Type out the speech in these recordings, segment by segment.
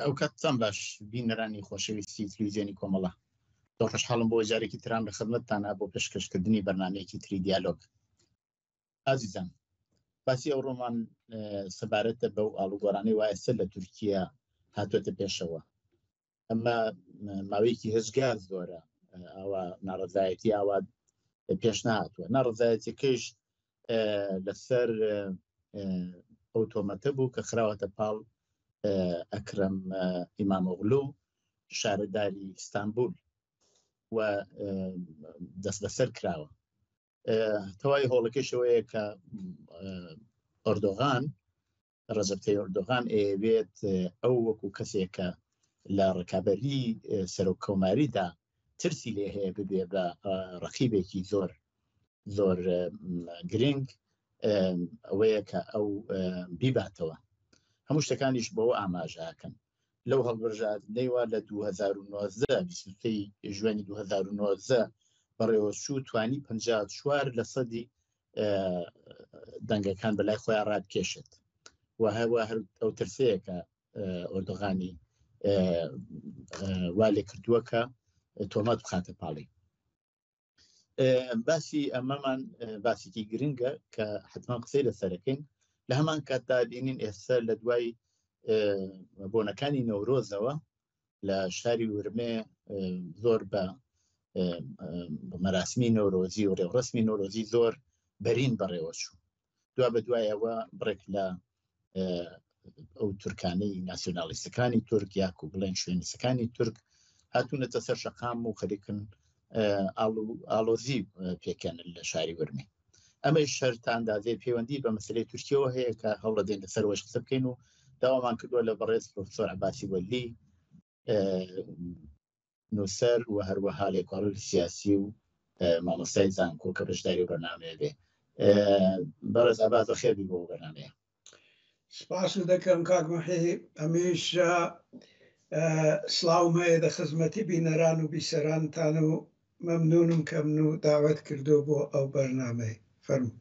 ئەو کاتتان باش بینەرانی خۆشەویستی تلویزیۆنی کۆمەڵە. زۆر خۆشحاڵم بۆ جارێکی ترام لە خدمەتتانە بۆ پێشکەشکردنی بەرنمەیەکی تری دیالۆگ. ئازیزان باسی ئەوڕۆمان سەبارەتە بەو ئاڵوگۆڕانەی وا ئێستا لە تورکیا هاتوێتە پێشەوە. ئەمە ماوەیەکی هێزگار زۆرە ئاوا ناڕەزایەتی ئاوا پێش نهاتووە. ناڕەزایەتیەکەیش لەسەر ئەو تۆمەتە بوو کە خراوەتە پاڵ ئەکرەم ئیمامۆغلو شارەداری ئیستانبول و دەست بەسەر کراوە. تەواوی هۆڵەکەشەوەیە کە ئۆردۆغان ڕەجەب تەیب ئەردۆغان ئەیەوێت ئەو وەکو کەسێک کە لە ڕکابەری سەرۆک کۆماریدا ترسی لێ هەیە ببێ بە ڕقیبێکی زۆر زۆر گرنگ ئەوەیە کە ئەو بیباتەوە. هەموو شتەکانیش بەوە ئاماژەکەن. لەو هەڵبژاردنەی وا لە 2019 23 ژوێنی 2019 بەڕێوەچوو توانی 54 لە سەدی دەنگەکان بەلای خۆیان ڕابکێشێت و هەروە هەر ئەو ترسەیە کە ئۆردوغانی وا لێ کردووە کە تۆمەت بخاتە پاڵی. باسی ئەمەمان باسێکی گرنگە کە حتمما قسەی لەسەرەکەین. لە هەمان کاتدا بینین ئێستا لە دوای بۆنەکانی نەورۆزەوە لە شاری ورمێ زۆر بە مەراسمی نەورۆزی و ڕێوڕسمی نەورۆزی زۆر بەرین بەڕێوەچوو. دوا بە دوایەوە بڕێک لە ئەو تورکانەی ناسیۆنالیستەکانی تورک یاکو بڵێن شوێنیسەکانی تورک هاتوونەتە سەر شەقام و خەریکن ئاڵۆزی پێکەنن لە شاری ورمێ. ئەمەش شەر تا ئەندازەی پەیوەندی بە مەسلەی تورکیەوە هەیە کە هەوڵەدەین لەسەر وەش قسە بکەین و داوامان کردووە لە بەڕێز پرۆفسۆر عەباسی وەلی نووسەر و هەروەها لێکۆڵەری سیاسی و مامۆستای زانکۆ کە بەشداری و بەرنامەیە بێ. بەڕێز عەباس بەخێربی بۆ بەرنامەیە. سپاست دەکەم کاک محی، هەمیشە سڵاوم هەیە دە خزمەتی بینەران و بیسەرانتان و مەمنونم کە منو داوەت کردو بۆ ئەو بەرنامەی. فەرموو.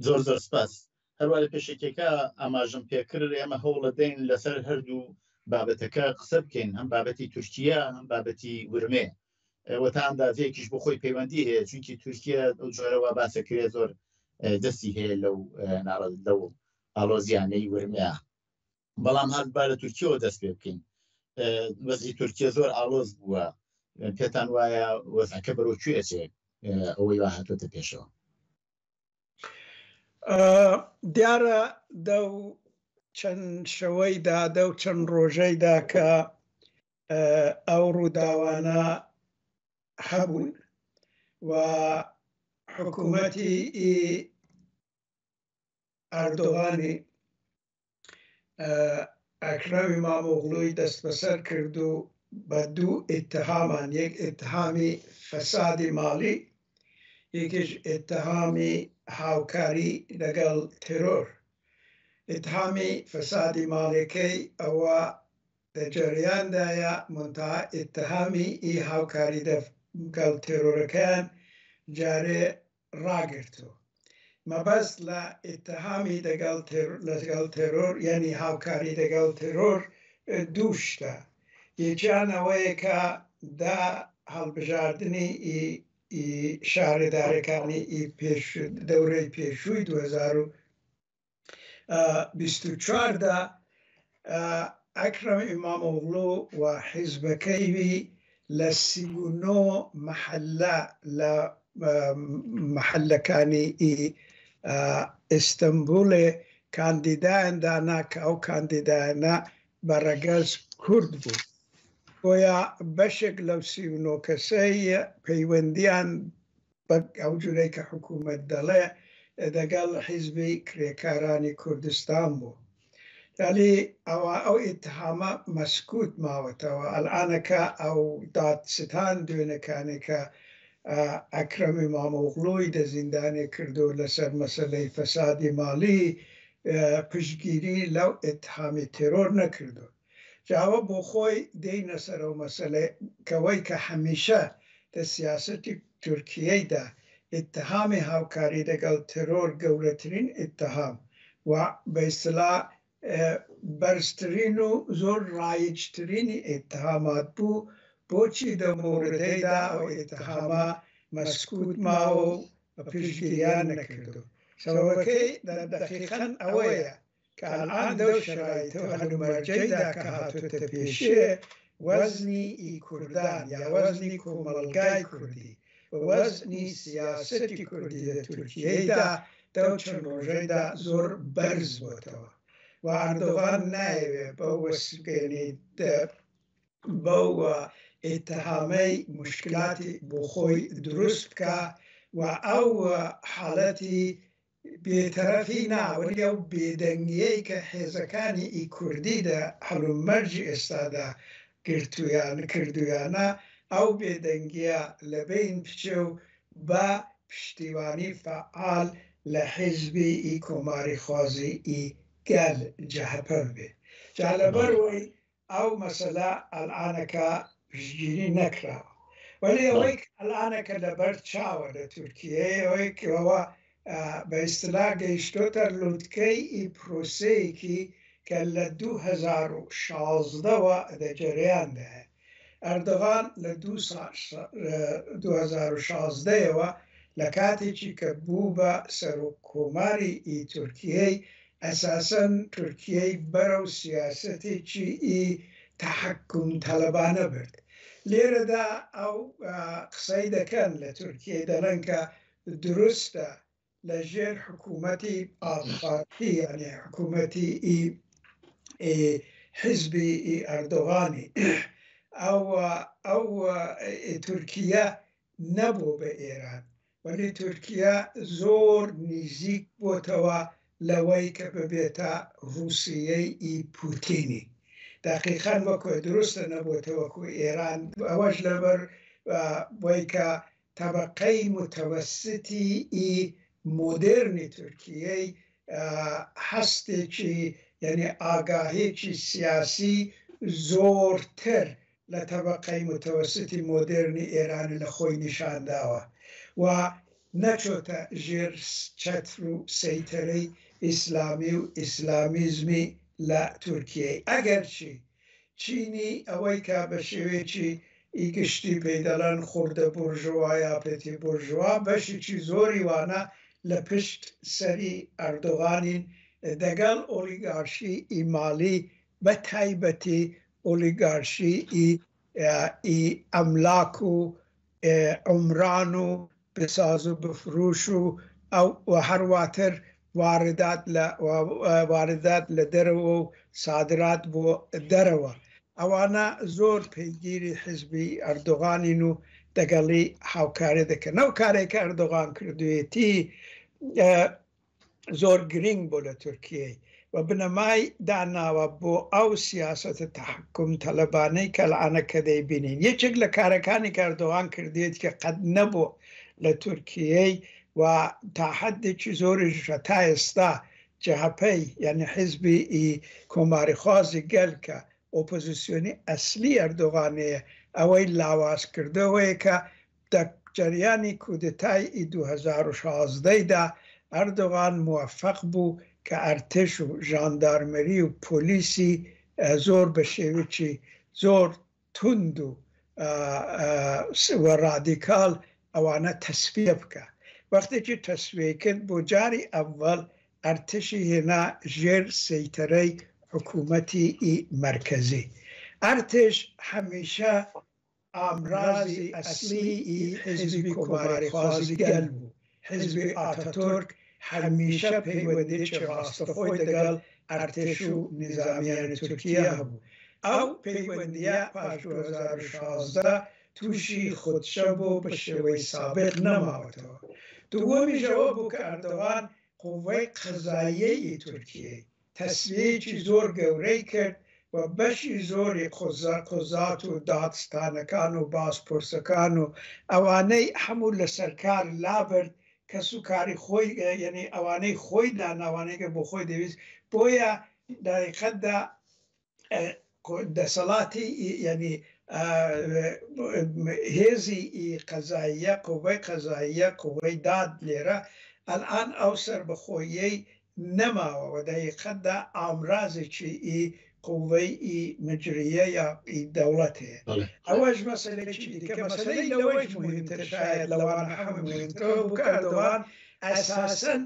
زۆر زۆر سپاس. هەروا لە پێشەکیەکە ئاماژەم پێکرد ئێمە هەوڵەدەین لەسەر هەردوو بابەتەکە قسە بکەین، هەم بابەتی تورکیا هەم بابەتی ورمێ و تا ئەندازەیەکیش بۆ خۆی پەیوەندی هەیە، چونکی تورکیا ئەو جۆرە وا باسەکرێ زۆر دەستی هەیە لەو ناڕەز لەو ئاڵۆزیانەی ورمێ. بەڵام هەر با لە تورکیەوە دەست پێ بکەین. وەزی تورکیا زۆر ئاڵۆز بووە، پێتان وایە وەزعەکە بەرەو کوێ ئەچێ ئەوەی وا هاتووەتە پێشەوە؟ دیارە دەو چەند شەوەیدا دەو چەند ڕۆژەیدا کە ئەو ڕووداوانە هەبوون و حکوومەتی ئەردۆغانی ئەکرەم ئیمامئۆغڵوی دەستبەسەر کرد و بە دوو ئیتهامان، یەک ئیتهامی فەسادی ماڵی، یەکیش ئیتهامی هاوکاری لەگەڵ تێرۆر. ئیتهامی فەسادی ماڵیەکەی ئەوە دە جەریاندایە، مونتەها ئیتهامی ئی هاوکاری دەگەڵ تێرۆرەکەیان جارێ ڕاگرتوو. مەبەست لە ئیتهامی دەگەڵ لەگەڵ تێرۆر یانی هاوکاری دەگەڵ تێرۆر دوو شتە. یەکیان ئەوەیە کە دە هەڵبژاردنی ئی ئی شارەدارەکانی ئی پێش دەورەی پێشووی 2024 دا ئەکرەم ئیمامئۆغڵو و حیزبەکەی وی لە 39 مەحەلە لە مەحەلەکانی ئی ئیستەنبوڵێ کاندیدایان دانا کە ئەو کاندیدایانە بە ڕەگەز کورد بوون. بۆیە بەشێک لەو 39 کەسەی پەیوەندیان بە ئەو جورەی کە حکوومەت دەڵێ دەگەڵ حیزبی کرێکارانی کوردستان بوو. یانی ئەوە ئەو ئیتهامە مەسکوت ماوەتەوە ئەلئانەکە ئەو دادستان دوێنەکانێ کە ئەکرەم ئیمامئۆغڵوی دە زیندانێ کردو لەسەر مەسەلەی فەسادی ماڵی پشتگیری لەو ئیتهامی تێرۆر نەکردو. جا ئەوە بۆ خۆی دێینە سەر ئەو مەسەلەی کەوەی کە هەمیشە دە سیاسەتی تورکیەیدا ئیتهامی هاوکاری دەگەڵ تێرۆر گەورەترین ئیتهام و بە ئیستلا بەرزترین و زۆر ڕایجترینی ئیتهامات بوو، بۆچی دەو مەوردەیدا ئەو ئیتهامە مەسکوت ماوە و پشتگیریان نەکردو؟ سەبەبەکەی دەقیقەن ئەوەیە کە ئەلئان لەو شەرایتە و هەلومەرجەیدا کە هاتۆتە پێشێ وەزنی ئی کوردان یا وەزنی کۆمەڵگای کوردی و وەزنی سیاسەتی کوردی لە تورکیەیدا دەو چەند ڕۆژەیدا زۆر بەرز بۆتەوە و ئەردۆغان نایەوێ بەو وەسگەنی بەو ئیتهامەی موشکلاتی بۆ خۆی دروست بکا و ئەو حاڵەتی بێتەرەفی نا، وەلی ئەو بێدەنگییەی کە حێزەکانی ئی کوردی دە هەلومەرجی ئێستادا گرتوویان کردوویانە، ئەو بێدەنگییە لە بەین بچێ و بە پشتیوانی فەعال لە حیزبی ئی کۆماریخوازی ئی گەل، جەهەپە، ببێ. جا لەبەر وەی ئەو مەسەلە ئەلئانەکە پشتگیری نەکراوە وەلی ئەوەی ئەلئانەکە لەبەر چاوە لە تورکیەی ئەوەی کەەوە بە ئیستلا گەیشتۆتە لوتکەی ئی پرۆسەیەکی کە لە 2016ەوە دە جەرەیاندایە. ئەردۆغان لە 2016ەوە لە کاتێکی کە بوو بە سەرۆک کۆماری ئی تورکیەی ئەساسەن تورکیەی بەرەو سیاسەتێکی ئی تەحەکوم تەلەبانە برد. لێرەدا ئەو قسەی دەکەن لە تورکیەی دەڵێن کە دروستە لە ژێر حکوومەتی ئاک پارتی یانی حکوومەتی ئی حیزبی ئی ئەردۆغانی ئەو ئەو تورکیە نەبوو بە ئێران، وەلی تورکیە زۆر نیزیک بۆتەوە لەوەی کە ببێتە ڕووسیەی ئی پوتینی. دەقیقەن وەکۆ دروستە نەبۆتە وەکو ئێران، ئەوەش لەبەر وەی کە تەبەقەی موتەوەسیتی ئی مۆدێرنی تورکیەی هەستێکی یانی ئاگاهیەکی سیاسی زۆرتر لە تەبەقەی موتەوەسیتی مۆدێرنی ئێرانی لە خۆی نیشان داوە و نەچۆتە ژێر چەتر و سەیتەرەی ئیسلامی و ئیسلامیزمی لە تورکیەی ئەگەرچی چینی ئەوەی کە بە شێوەیەکی ی گشتی پێی دەڵێن خوردە بورژوا یا پێتی بورژوا بەشێکی زۆری وانە لە پشت سەری ئەردۆغانین دەگەڵ ئۆلیگارشی ی ماڵی بە تایبەتی ئۆلیگارشی ی ی ئەملاک و عومران و بساز و بفروش و ئەو و هەرواتر واردات لە واردات لە دەرەوە و سادرات بۆ دەرەوە ئەوانە زۆر پەیگیری حیزبی ئەردۆغانین و دەگەڵی هاوکاری دەکەن ئەو کارێک کە ئەردۆغان کردوێتی زۆر گرینگ بۆ لە تورکیەی و بنەمای داناوە بۆ ئەو سیاسەتە تەحەکوم تەلەبانەی کە الانە کە دەیبینین. یەکێک لە کارەکانی کە ئەردۆغان کردێت کە قەت نەبوو لە تورکیەی و تا حەدێکی زۆریش تا ئێستا جەهەپەی یعنی حیزبی ئی کۆماریخوازی گەل کە ئۆپۆزیسیۆنی ئەسلی ئەردۆغانەیە ئەوەی لاواز کردەوەیە کە دە جەریانی کودتای ی 2016 دا ئەردۆغان موەفەق بوو کە ئەرتش و ژاندارمری و پۆلیسی زۆر بە شێوەکی زۆر توند و و ڕادیکاڵ ئەوانە تەسفیە بکا. وەختێکی تەسفیەی کرد بۆ جاری ئەوەڵ ئەرتشی هێنا ژێر سەیتەرەی حکوومەتی ی مەرکەزی. ئەرتش هەمیشە ئامرازی ئەسڵیی حیزبی کۆماریخوازی گەل بوو. حیزبی ئاتاتۆرک هەمیشە پەیوەندیی ڕاستەخۆی دەگەڵ ئەرتێش و نیزامیانی تورکیە هەبوو. ئەو پەیوەندییە پاش 2016 تووشی خودشە بوو بە شێوەی سابق نەماوەتەوە. دووەمیش ئەوە بوو کە ئەردۆغان قووەی قەزاییەی تورکیەی. تەسفیەیەکی زۆر گەورەی کرد و بەشی زۆری قوزات و دادستانەکان و بازپرسەکان و ئەوانەی هەموو لەسەر کار لابرد، کەس و کاری خۆی یەنی ئەوانەی خۆی دانا ئەوانەی کە بۆ خۆی دەویست، بۆیە لە حەقیقەتدا دەسەڵاتی یەنی هێزی قەزاییە، قوەی قەزاییە، قوەی داد لێرە ئەلئان ئەو سەربەخۆییەی نەماوە و دەقیقەتدا ئامرازێکی ئی قوەی ئی مجریە یا ئی دەوڵەت هەیە. ئەوەش مەسەلەیەکی دیکە، مەسەلەی لەوەیش موهیمتر شایەد لەوانە هەمووی موهیمتر ئەوە بوو کە ئەردۆغان ئەساسەن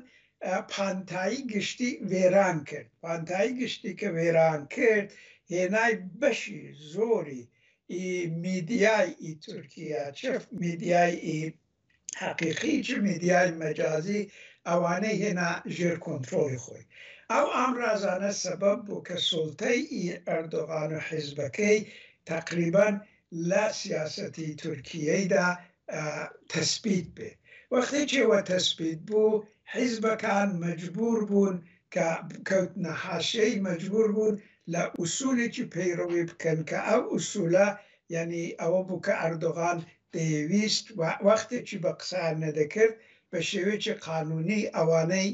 پانتایی گشتی وێران کرد. پانتایی گشتی کە وێران کرد هێنای بەشی زۆری ئی میدیای ئی تورکیە چ میدیای ئی حەقیقی چ میدیای مەجازی ئەوانەی هێنا ژێر کۆنترۆڵی خۆی. ئەو ئامرازانە سەبەب بوو کە سوڵتەی ئی ئەردۆغان و حیزبەکەی تەقریبەن لە سیاسەتی تورکیەیدا تەسبیت بێ. وەختێکی ئەوە تەسبیت بوو حیزبەکان مەجبوور بوون کە کەوتنە حاشیەی مەجبوور بوون لە ئوسوولێکی پەیڕەوی بکەن کە ئەو ئوسوولە یانی ئەوە بوو کە ئەردۆغان دەیەویست و وەختێکی بە قسەیان نەدەکرد بە شێوەیەکی قانوونی ئەوانەی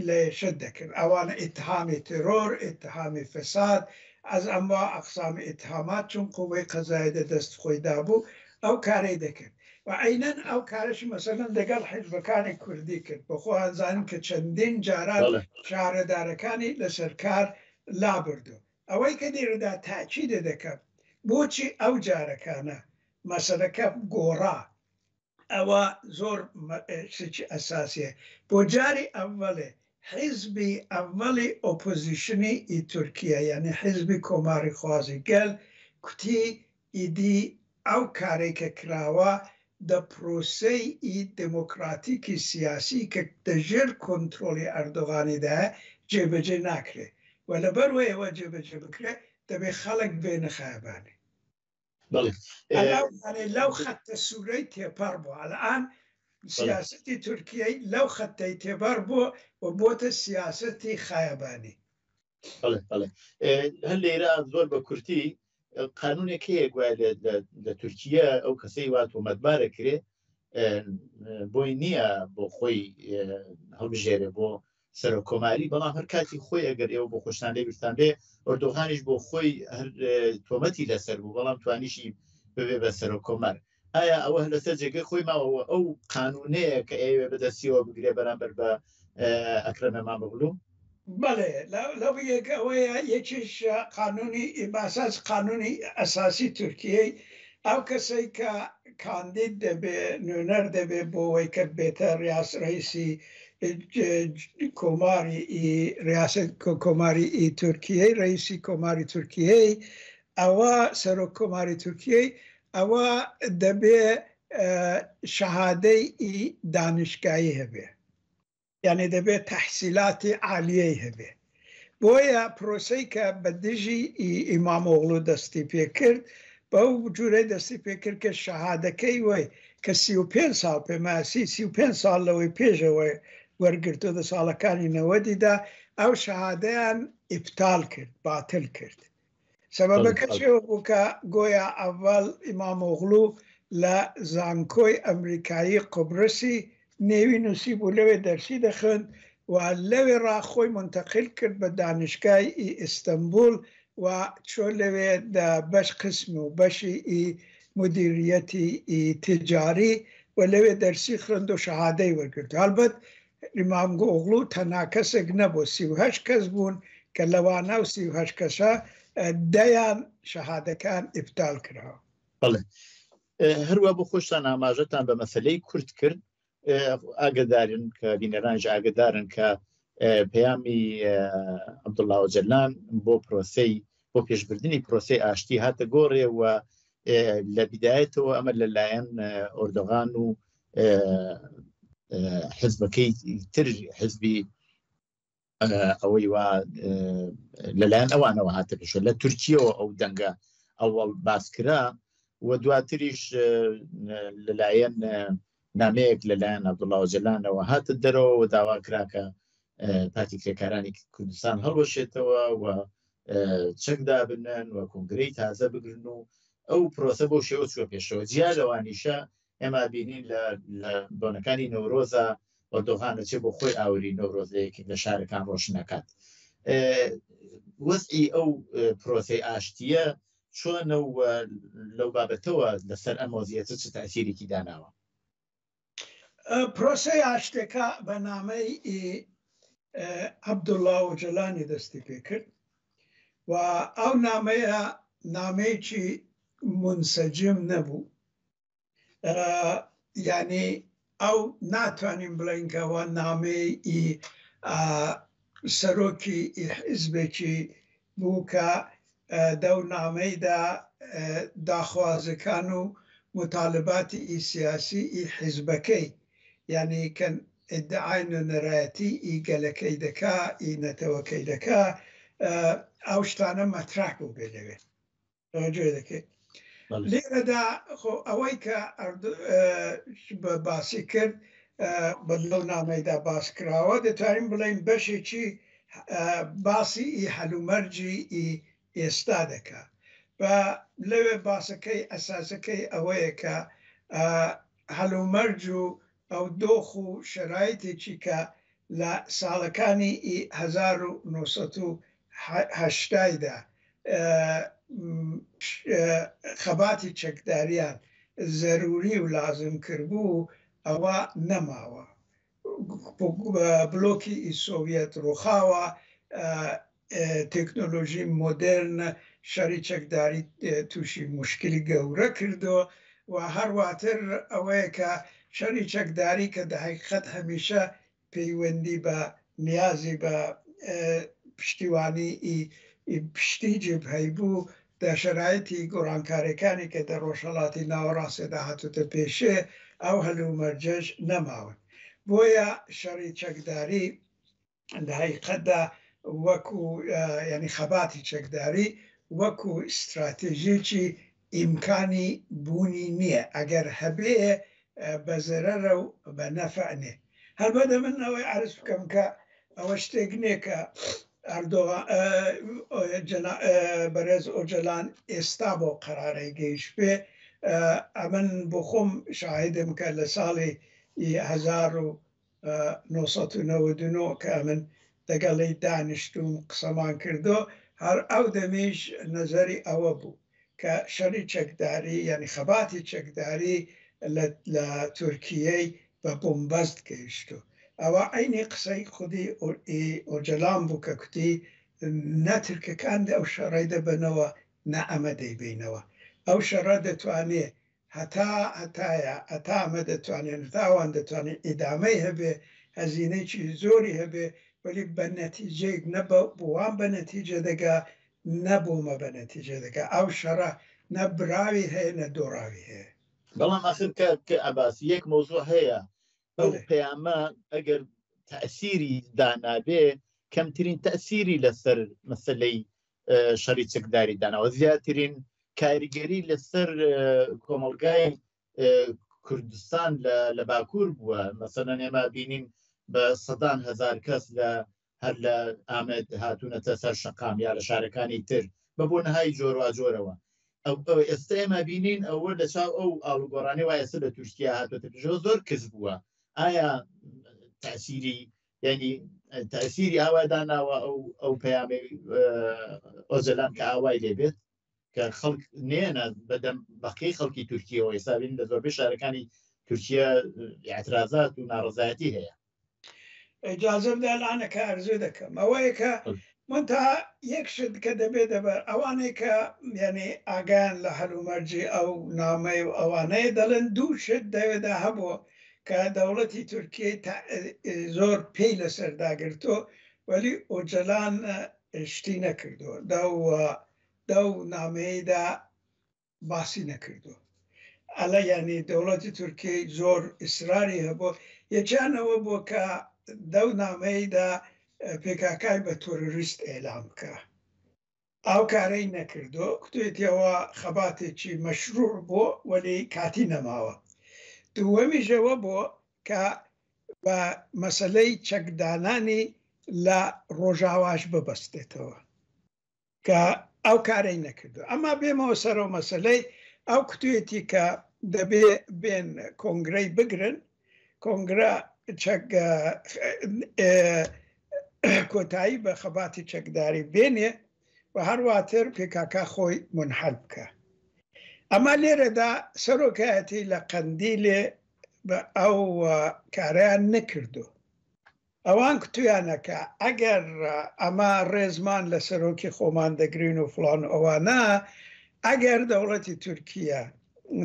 لە شت دەکرد ئەوانە ئیتهامی تێرۆر، ئیتهامی فەساد، از انواع اقسام اتهامات چون قوەی قەزایی دە دەست خۆی دابوو ئەو کارەی دەکرد و عەینەن ئەو کارەشی مەسەلەن دەگەڵ حیزبەکانی کوردی کرد بە خۆیان زانن کە چەندین جاران شارەدارەکانی لەسەر کار لابردو ئەوەی کە لێرەدا تاکیدە دەکەم بۆچی ئەو جارەکانە مەسەلەکە گۆڕا ئەوە زۆر شتێکی ئەساسیە بۆ جاری ئەوەڵێ حیزبی ئەوەڵی ئۆپۆزیشنی ئی تورکیە یانی حیزبی کۆماری خوازی گەل کوتی ئیدی ئەو کارەی کە کراوە دە پرۆسەی ئی دێمۆکڕاتیکی سیاسی کە دە ژێر کۆنترۆڵی ئەردۆغانی دایە جێبەجێ ناکرێ و لە بەر وەی ئەوە جێبەجێ بکرێ دەبێ خەڵک بێنە خەیابانێ. بەڵێ. یانی لەو خەتە سوورەی تێپەڕ بوو. ئەلئان سیاسەتی تورکیەی لەو خەتەی تێپەڕ بوو و بۆتە سیاسەتی خەیابانی. بەڵێ بەڵێ هەر لێرە زۆر بە کورتی قانونێک هەیە گوایە لە تورکیە ئەو کەسەی وا تۆمەتبارە کرێ بۆی نییە بۆ خۆی هەڵبژێرێ بۆ سەرۆک کۆماری بەڵام هەر کاتی خۆی ئەگەر ئێوە بۆ خۆشتان لێ بیرتان بێ ئۆردوغانیش بۆ خۆی هەر تۆمەتی لەسەر بوو بەڵام توانیشی ببێ بە سەرۆک کۆمار ئایا ئەوە لەسەر جێگەی خۆی ماوەوە ئەو قانونەیە کە ئەیەوێ بەدەستیەوە بگرێ بەرامبەر بە ئەکرەم ئیمامئۆغلو؟ بەڵێ لەو یەک ئەوەیە یەکیش قانونی باساس قانونی ئەساسی تورکیەی ئەو کەسەی کە کاندید دەبێ نوێنەر دەبێ بۆ وەی کە بێتە ڕیاس ڕئیسی کۆماری ریاست کۆماری ئی تورکیەی ڕئیسی کۆماری تورکیەی ئەوە سەرۆک کۆماری تورکیەی ئەوە دەبێ شەهادەی ئی دانشگایی هەبێ یانی دەبێ تەحسیلاتی عالیەی هەبێ بۆیە پرۆسەی کە بە دژی ئیمامئۆغڵو دەستی پێکرد بەو جورەی دەستی پێکرد کە شەهادەکەی وەی کە 35 ساڵ پێماسی 35 ساڵ لەوەی پێشەوە وەرگرتو دە ساڵەکانی نەوەدیدا ئەو شەهادەیان ئیبتال کرد باتل کرد سەبەبەکەش ئەوە بوو کە گۆیا ئەڤەڵ ئیمامئۆغڵو لە زانکۆی ئەمریکایی قوبرسی نێوی نووسیبوو لەوێ دەرسی دەخوێند و لەوێ ڕا خۆی مونتەقیل کرد بە دانشگای ئی ئیستەنبوڵ و چۆ لەوێ دە بەش قسم و بەشی ئی مودیریەتی ئی تجاری و لەوێ دەرسی خوێند و شەهادەی وەرگرت. هەڵبەت ئیمامئۆغڵو تەنها کەسێک نەبوو، 38 کەس بوون کە لەوانە و 38 کەسە دەیان شەهادەکان ئیبتال کراوە. بەڵێ هەروە بۆ خۆشتان ئاماژەتان بە مەسلەی کورد کرد ئاگدارن کە بینەرانش ئاگدارن کە پەیامی عەبدوڵڵا ئۆجەلان بۆ پرۆسەی بۆ پێشبردننی پرۆسەی ئاشتی هاتە گۆڕێ و لە بیدایەتەوە ئەمە لەلایەن ئۆردۆغان و حزبەکەی تر حزبی ئەوەی وا لەلایەن ئەوانەوە هاتە پێشەوە لە تورکیەوە ئەو دەنگە ئەوەڵ باسکرا و دواتریش لەلایەن نامەیەک لەلایەن عەبدوڵا ئۆجەلانەوە هاتە دەرەوە و داوا کرا کە پارتی کرێکارانی کوردستان هەڵوەشێتەوە و چەک دابنەن و کۆنگرەی تازە بگرن و ئەو پرۆسە بۆ شێوە چوە پێشەوە. جیا لەوانیشە ئێمە بینین لە بۆنەکانی نەورۆزە ئەردۆغان دەچێت بۆ خۆی ئاوری نەورۆز لە یەکێک لە شارەکان ڕۆشن نەکات. وەزعی ئەو پرۆسەی ئاشتیە چۆنە و لەو بابەتەوە لەسەر ئەم وەزیەتە چ تەئسیرێکی داناوە؟ پرۆسەی ئاشتێکە بە نامەی عەبدوڵا ئۆجەلانی دەستی پێکرد و ئەو نامەیە نامەیەکی مونسەجم نەبوو. یعنی ئەو ناتوانین بڵێین کە ئەوە نامەی سەرۆکی حیزبێکی بوو کە دەو نامەیدا داخوازەکان و متالباتی ئی سیاسی ئی حیزبەکەی یعنی کە ئیدعای نوێنەرایەتی ئی گەلەکەی دەکا ئی نەتەوەکەی دەکا ئەو شتانە مەترح بوو بێ لەوێ. تەوەجۆ دەکەیت لێرەدا خۆ ئەوەی کە بە باسی کرد بە لەو نامەیدا باس کراوە دەتوانین بڵێین بەشێکی باسی ئی هەلومەرجی ئی ئێستا دەکا بە لەوێ باسەکەی ئەساسەکەی ئەوەیە کە هەلومەرج و ئەو دۆخ و شەرایتێکی کە لە ساڵەکانی ئی 1980 دا خەباتی چەکداریان زەروری و لازم کربوو ئەوە نەماوە. بلۆکی ئی سۆڤیەت ڕووخاوە، تێکنۆلۆژی مۆدێرن شەڕی چەکداری تووشی موشکلی گەورە کردووە و هەرواتر ئەوەیە کە شەڕی چەکداری کە دە حەقیقەت هەمیشە پەیوەندی بە نیازی بە پشتیوانی ئی پشتی جبهەی بوو دە شەرایتی گۆڕانکاریەکانی کە دە ڕۆژهەڵاتی ناوەڕاستێدا هاتووتە پێشێ ئەو هەلومەرجەش نەماون بۆیە شەڕی چەکداری لە حەقیقەتدا وەکو یانی خەباتی چەکداری وەکو ستراتێژیەکی ئیمکانی بوونی نییە ئەگەر هەبێ بە زەرەرە و بە نەفع نێ. هەلبەتە من ئەوەی عەرز بکەم کە ئەوە شتێک نییە کە ئەردۆغان بەرێز ئۆجەلان ئێستا بۆ قەرارەی گەیشتبێ. ئەمن بۆ خۆم شاهیدم کە لە ساڵی 1999 کە ئەمن دەگەڵی دانیشتووم قسەمان کردۆ هەر ئەو دەمیش نەزەری ئەوە بوو کە شەڕی چەکداری یانی خەباتی چەکداری لە تورکیەی بە بنبەست گەیشتوو. ئەوە عەینی قسەی خودی ئۆجەلان بوو کە کوتی نە تورکەکان ئەو شەڕەی دەبەنەوە نە ئەمە دەیبەینەوە. ئەو شەڕە دەتوانێ هەتا هەتایە هەتا ئەمە دەتوانێن هەتا ئەوان دەتوانێن ئیدامەی هەبێ هەزینەیەکی زۆری هەبێ وەلی بە نەتیجەیەک نە بە وان بە نەتیجە دەگا نە بۆ مە بە نەتیجە دەگا ئەو شەڕە نە براوی هەیە نە دۆڕاوی هەیە. بەڵام ئاخر کاک عەباس یەک مەوزوع هەیە ئەو پەیامە ئەگەر تەئسیری دانابێ کەمترین تەئسیری لەسەر مەسەلەی شەڕی چەکداری داناوە زیاترین کاریگەری لەسەر کۆمەڵگای کوردستان لە باکوور بووە مەسەلەن ئێمە بینین بە سەدان هەزار کەس لە هەر لە ئامەد هاتوونەتە سەر شەقام یا لە شارەکانی تر بە بۆنەهای جۆرواجۆرەوە ئەو ئێستا ئێمە بینین ئەوە لە چاو ئەو ئاڵوگۆڕانی وای ئێستا لە تورکیا هاتووەتە پێشەوە زۆر کز بووە ئایا تاسیری یعنی تاسیری ئاوا داناوە ئەو ئەو پەیامی ئۆجەلان کە ئاوای لێبێت کە خەڵک نێنە بەدەم بەقی خەڵکی تورکیەوە ئێستا بین لە زۆربەی شارەکانی تورکیا اعترازات و ناڕزایەتی هەیە. ئیجازە بدە الانە کە ئەرزو دەکەم ئەوەیە کە منتها یەک شت کە دەبێ دەبەر ئەوانەی کە یعنی ئاگایان لە هەلومەرجی ئەو نامەی و ئەوانەیە دەڵێن دوو شت دەوێدا هەبووە کە دەوڵەتی تورکیەی زۆر پێی لەسەر داگرتووە وەلی ئۆجەلان شتی نەکردووە دەو دەو نامەیەیدا باسی نەکردووە ئەلە یانی دەوڵەتی تورکیەی زۆر ئیسراری هەبوو یەکیان ئەوە بووە کە دەو نامەیدا پێکاکای بە تۆرۆریست ئێلام بکە ئەو کارەی نەکردو کوتێتی ئەوە خەباتێکی مەشروع بۆ وەلی کاتی نەماوە دووەمیش ئەوە بۆ کە بە مەسەلەی چەکدانانی لە ڕۆژاواش ببەستێتەوە کە ئەو کارەی نەکردو. ئەما بێمەوە سەرەو مەسەلەی ئەو کوتویەتی کە دەبێ بێن کۆنگرەی بگرن، کۆنگرە چەک کۆتایی بە خەباتی چەکداری بێنێ و هەرواتر پێکاکا خۆی مونحەل بکە. ئەما لێرەدا سەرۆکایەتی لە قەندیلێ بە ئەو کارەیان نەکردو. ئەوان کوتویانە کە ئەگەر ئەمە ڕێزمان لە سەرۆکی خۆمان دەگرین و فڵان و ئەوانە، ئەگەر دەوڵەتی تورکیە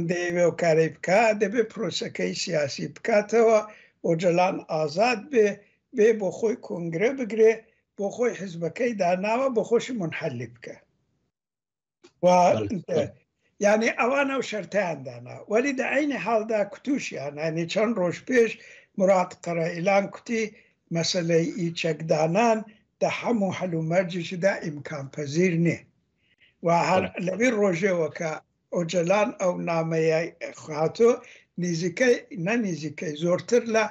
دەیەوێ ئەو کارەی بکا، دەبێ پرۆسەکەی سیاسی بکاتەوە، ئۆجەلان ئازاد بێ، بێ بۆ خۆی کۆنگرە بگرێ، بۆ خۆی حیزبەکەی داناوە، بۆ خۆشی مونحەلی بکا. و یعنی ئەوان ئەو شەرتیان دانا وەلی دە عینی حاڵدا کوتوشیان ینی چەند ڕۆژ پێش مراد قەرەئیلان کوتی مەسلەی ئی چەکدانان دە هەموو هەلومەرجێکدا ئیمکان پەزیر نێ و هەر لەوی ڕۆژێەوە کە ئۆجەلان ئەو نامەیە هاتۆ نزیکەی نە نزیکەی زۆرتر لە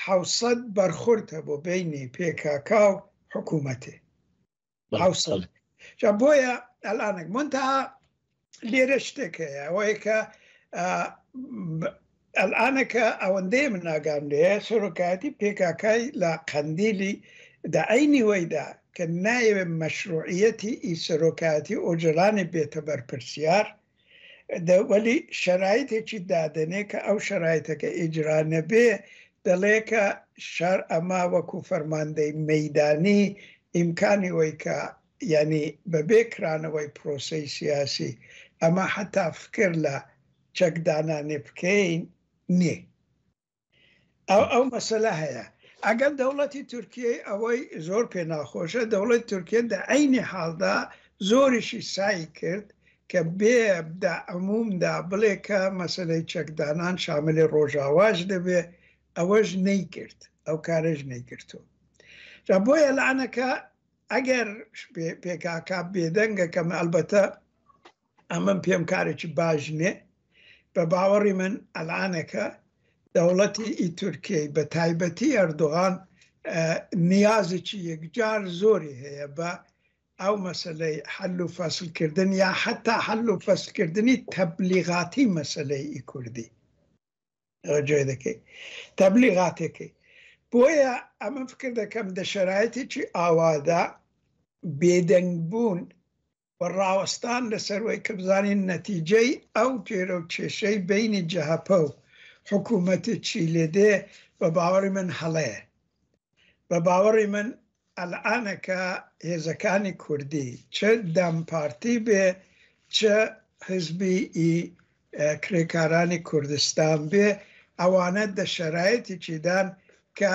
600 بەرخورد هەبوو بینی پێکاکا و حکوومەتێ حوسڵ جا بۆیە ئەلانێک منتها لێرە شتێک هەیە ئەوەیە کە ئەلانەکە ئەوەندەی من ئاگام لێ سەرۆکایەتی پێکاکای لە قەندیلی دە عینی وەیدا کە نایەوێت مەشروعیەتی ئی سەرۆکایەتی ئۆجەلانی بێتە بەرپرسیار وەلی شەرایتێکی دادەنێ کە ئەو شەرایتەکە ئیجرا نەبێ دەڵێ کە شار ئەما وەکو فەرماندەی مەیدانی ئیمکانی وەی کە یانی بەبێ کرانەوەی پرۆسەی سیاسی ئەمە حەتا فکر لە چەک دانانێ بکەین نیە. ئەو ئەو مەسەلە هەیە ئەگەر دەوڵەتی تورکیەی ئەوەی زۆر پێ ناخۆشە دەوڵەت تورکیە دە عەینی حاڵدا زۆریشی سای کرد کە بێ دە عمومدا بڵێ کە مەسەلەی چەکدانان شاملی ڕۆژاواش دەبێ ئەوەش نەیکرد ئەو کارەش نەیکردو جا بۆیە لەعنەکە ئەگەر پێکاکا بێدەنگە کەم ئەلبەتە ئەمن پێم کارێکی باش نێ بە باوەڕی من ئەلانەکە دەوڵەتی ئی تورکیەی بە تایبەتی ئەردۆغان نیازێکی یەکجار زۆری هەیە بە ئەو مەسلەی حەل و فەسلکردن یا حتا حەل و فەسلکردنی تەبلیغاتی مەسلەی ئی کوردی جێ دەکەی تەبلیغاتێکەی بۆیە ئەمە فکر دەکەم دە شەرایتێکی ئاوادا بێدەنگ بوون و ڕاوەستان لەسەر وەی کە بزانین نەتیجەی ئەو گێرە و کێشەی بەینی جەهەپە و حکوومەتی چی لێ دێ بە باوەڕی من هەڵەیە. بە باوەڕی من ئەلئانە کە هێزەکانی کوردی چ دەم پارتی بێ چ حیزبی ئی کرێکارانی کوردستان بێ ئەوانە دە شەرایتێکیدان کە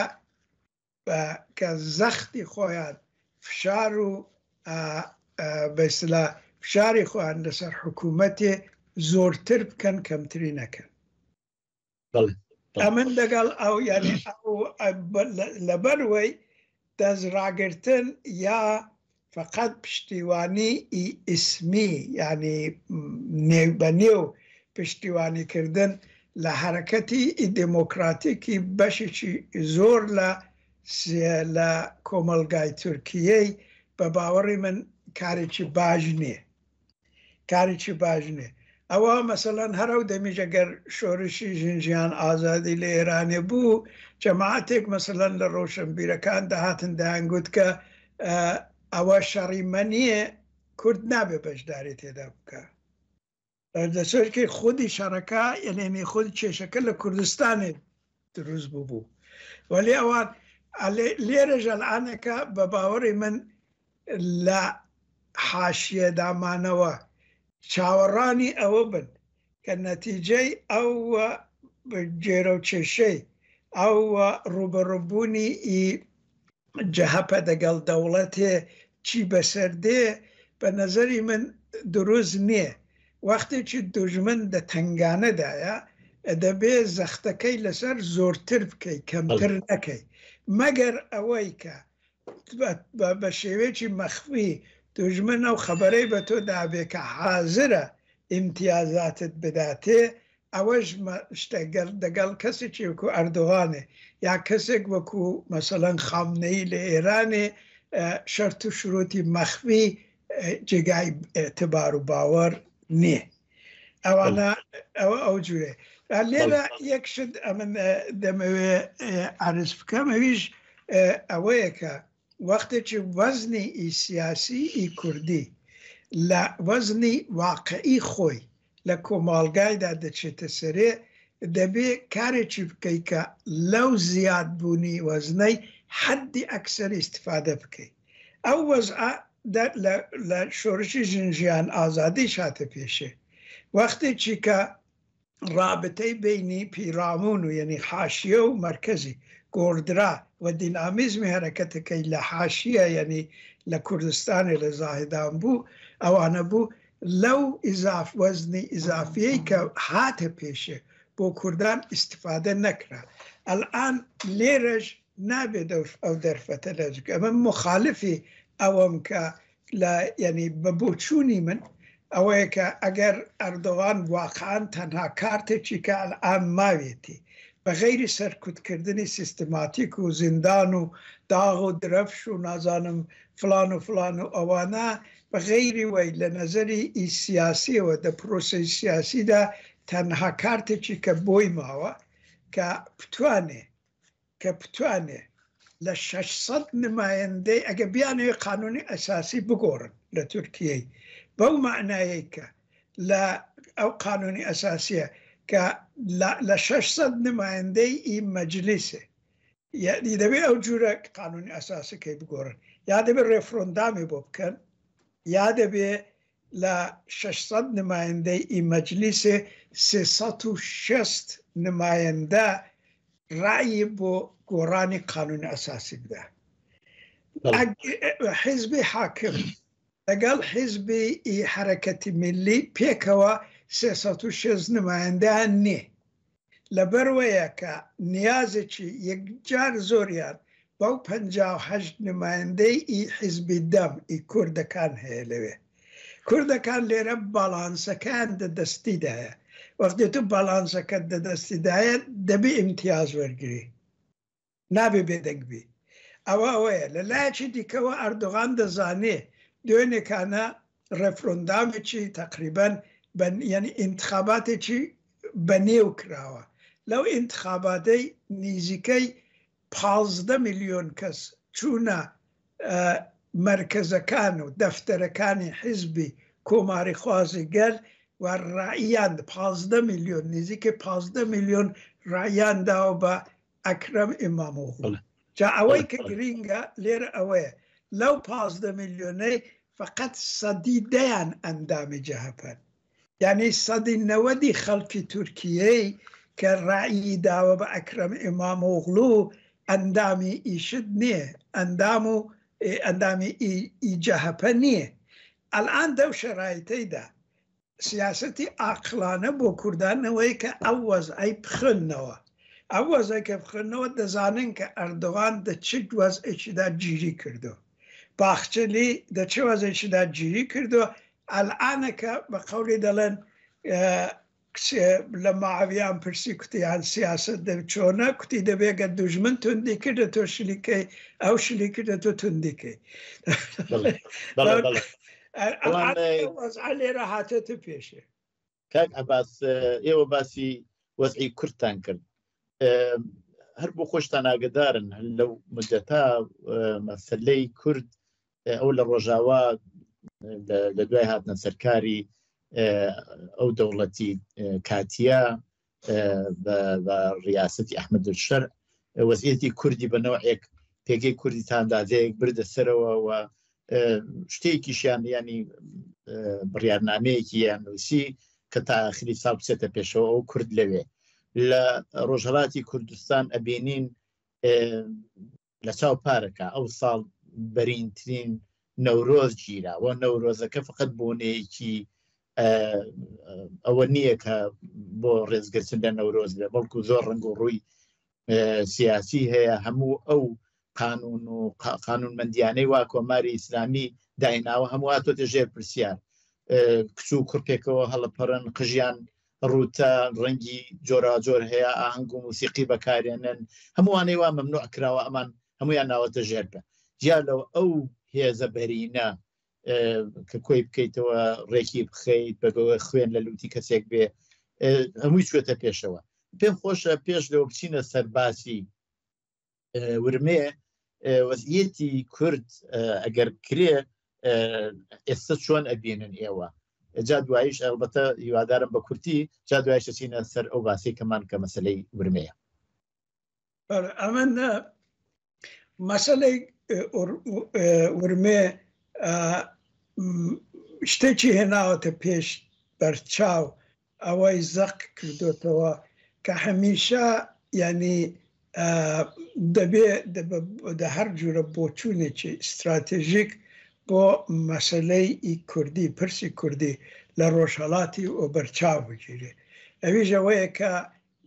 کە زەختی خۆیان فشار و بە ئیستلا فشاری خۆیان لەسەر حکوومەتێ زۆرتر بکەن کەمتری نەکەن. ئەمن لەگەڵ ئەو یعنی ئەو لەبەر وەی دەستڕاگرتن یا فقط پشتیوانی ئی ئیسمی یعنی نێو بە نێو پشتیوانی کردن لە حەرەکەتی ئی دێمۆکراتیکی بەشێکی زۆر لە لە کۆمەڵگای تورکیەی بە باوەڕی من کارێکی باش نییە. کارێکی باش نییە. ئەوە مەسەلەن هەر ئەو دەمیش ئەگەر شۆرشی ژن ژیان ئازادی لە ئێرانێ بوو جەماعەتێک مەسەلەن لە ڕۆشنبیرەکان دەهاتن دەیانگوت کە ئەوە شەڕی مە نییە کورد نابێ بەشداری تێدا بکە. دەسەرکی خودی شەڕەکە یعنی خود کێشەکە لە کوردستانێ دروست بوو وەلی ئەوان لێرەش ئەلئانەکە بە باوەڕی من لە حاشیەدامانەوە چاوەڕانی ئەوە بن کە نەتیجەی ئەو گێرە و کێشەی ئەو ڕوبەڕوبوونی ئی جەهەپە دەگەڵ دەوڵەتێ چی بەسەر دێ بە نەزەری من دروست نیە وەختێکی دوژمن دە تەنگانەدایە دەبێ زەختەکەی لەسەر زۆرتر بکەی کەمتر نەکەی مەگەر ئەوەی کە بە شێوەیەکی مەخفی دوژمن ئەو خەبەرەی بە تۆ دابێ کە حازرە ئیمتیازاتت بداتێ. ئەوەش شتە گەر دەگەڵ کەسێکی وەکو ئەردۆغانێ یا کەسێک وەکو مەسەلەن خامنەیی لە ئێرانێ شەرت و شروتی مەخفی جێگای ئێعتبار و باوەڕ نییە. ئەوانە ئەوە ئەو جورێ لێرە یەک شت ئەمن دەمەوێ عرض بکەم ئەویش ئەوەیە کە وەختێکی وەزنی ئی سیاسی ئی کوردی لە وەزنی واقعی خۆی لە کۆماڵگایدا دەچێتە سەرێ دەبێ کارێکی بکەی کە لەو زیاد بوونی وەزنەی حەدی ئەکسەر ئیستفادە بکەی. ئەو وەزعە لە شۆرشی ژن ژیان ئازادیش هاتە پێشێ. وەختێکی کە ڕابتەی بەینی پیرامون و یەنی حاشیە و مەرکەزی گۆڕدرا و دینامیزمی هەرەکەتەکەی لە حاشیە یەنی لە کوردستانێ لە زاهدان بوو ئەوانە بوو لەو ئیزاف وەزنی ئیزافیەی کە هاتە پێشێ بۆ کوردان ئیستفادە نەکرا ئەلئان لێرەش نابێت ئەو دەرفەتە لە ئەمە مخالفی ئەوەم کە لە یعنی بە بۆچوونی من ئەوەیە کە ئەگەر ئەردۆغان واقعا تەنها کارتێکی کە ئەلئان ماوێتی بە غەیری سەرکوتکردنی سیستماتیک و زیندان و داغ و درەفش و نازانم فلان و فلان و ئەوانە بە غەیری وەی لە نەزەری ئی سیاسیەوە دە پرۆسەی سیاسیدا تەنها کارتێکی کە بۆی ماوە کە بتوانێ کە بتوانێ لە 600 نمایندەی ئەگە بیانەوێ قانونی ئەساسی بگۆڕن لە تورکیەی بەو مەعنایەی کە لە ئەو قانونی ئەساسیە کە لە 600 نمایندەی ئی مەجلیسێ یعنی دەبێ ئەو جورە قانونی ئەساسەکەی بگۆڕن یا دەبێ ڕێفرۆندامی بۆ بکەن یا دەبێ لە 600 نمایندەی ئی مەجلیسێ 360 نمایندە ڕەئی بۆ گۆڕانی قانونی ئەساسی بدا. حیزبی حاکم لەگەڵ حیزبی ئی حەرەکەتی میللی پێکەوە 360 نمایندەیان نییە. لەبەروەیە کە نیازێکی یەکجار زۆریان بەو 58 نمایندەی ئی حیزبی دەم ئی کوردەکان هەیە لەوێ. کوردەکان لێرە باڵانسەکەیان دە دەستیدایە. وەختی تو باڵانسەکەت دە دەستیدایە دەبی ئیمتیاز وەرگری. نابێ بێدەنگ بی. ئەوە ئەوەیە. لە لایەکی دیکەوە ئەردۆغان دەزانێ دوێنێکانە ڕێفرۆندامێکی تەقریبەن بە یعنی ئینتخاباتێکی بەنێو کراوە. لەو ئینتخاباتەی نیزیکەی 15 ملیۆن کەس چوونە مەرکەزەکان و دەفتەرەکانی حیزبی کۆماریخوازی گەل و ڕەئیان 15 ملیۆن نزیکەی 15 ملیۆن ڕەئیان داوە بە ئەکرەم ئیمامۆغڵو. جا ئەوەی کە گرینگە لێرە ئەوەیە لەو 15 ملیۆنەی فقط سەدی دەیان ئەندامی جەهەپەن. یانی سەدی نەوەدی خەڵکی تورکیەی کە ڕەئی داوە بە ئەکرەم ئیمامۆغڵو ئەندامی ئیشت نییە، ئەندام و ئەندامی ئی جەهەپە نییە. ئەلئان دەو شەرایتەیدا سیاسەتی ئاقڵانە بۆ کوردان ئەوەیە کە ئەو وەزعەی بخوێننەوە. ئەو وەزعەی کە بخوێننەوە دەزانن کە ئەردۆغان دە چ وەزعێکیدا گیری کردووە. باخچەلی دە چ وەزعێکیدا گیری کردووە. ئەلئانەکە بە قەولی دەڵێن لە ماویان پرسی کوتیان سیاسەت دە چۆنە کوتی دەبێ گەر دوژمن توندی کردە تۆ شلیکەی ئەو شلی کردە تۆ توندیکەی لێرە هاتێتە پێشێ. کاک عەباس ئێوە باسی وەزعی کوردتان کرد هەر بۆ خۆشتان ئاگدارن لەو مدەتا مەسلەی کورد ئەو لە ڕۆژاوا لە دوای هاتنە سەرکاری ئەو دەوڵەتی کاتیە بە ڕیاسەتی ئەحمەد شەر وەزیەتی کوردی بە نەوەێک پێگەی کوردی تاندازەیەک بردە سەرەوە و شتێکیشیان ینی بڕیارنامەیەکی یان نووسی کە تا ئاخری ساڵ بچێتە پێشەوە ئەو کورد لەوێ لە ڕۆژهڵاتی کوردستان ئەبینین لە چاو پارەکە ئەو ساڵ بەرینترین نەورۆز گیرا و نەورۆزەکە فقط بۆنەیەکی ئەوە نییە کە بۆ ڕێزگرتن لە نەورۆز بێ بەڵکو زۆر ڕنگ و ڕووی سیاسی هەیە هەموو ئەو قانون و قانونمەندیانەی وا کۆماری ئیسلامی دایناوە هەموو هاتۆتە ژێر پرسیار کچ و کوڕپێکەوە هەڵەپەڕن قژیان ڕووتە ڕەنگی جۆراجۆر هەیە ئاهەنگ و موسیقی بەکارێنن هەمووانەی وا مەمنوع کراوە ئەمان هەمویان ناوەتە ژێر پێ جیا لەو ئەو هێزە بەرینە کە کۆی بکەیتەوە ڕێکی بخەیت بەگەوە خوێن لە لوتی کەسێک بێ هەمووی چوێتە پێشەوە پێم خۆشە پێش لەوە بچینە سەرباسی ورمێ وەزیەتی کورد ئەگەر کرێ ئێستا چۆن ئەبینن ئێوە جا دوایش ئەلبەتە هیوادارم بە کورتی جا دوایش چینە سەر ئەو باسی کەمان کە مەسلەی ورمەیە ئەمە مەسەلەی ورمێ شتێکی هێناوەتە پێش بەرچاو ئەوەی زەق کردوتەوە کە هەمیشە یعنی دەبێ دە هەر جورە بۆچوونێکی ئیستراتێژیک بۆ مەسەلەی ئی کوردی پرسی کوردی لە ڕۆژهەڵاتی وەبەرچاو بگیرێ ئەویش ئەوەیە کە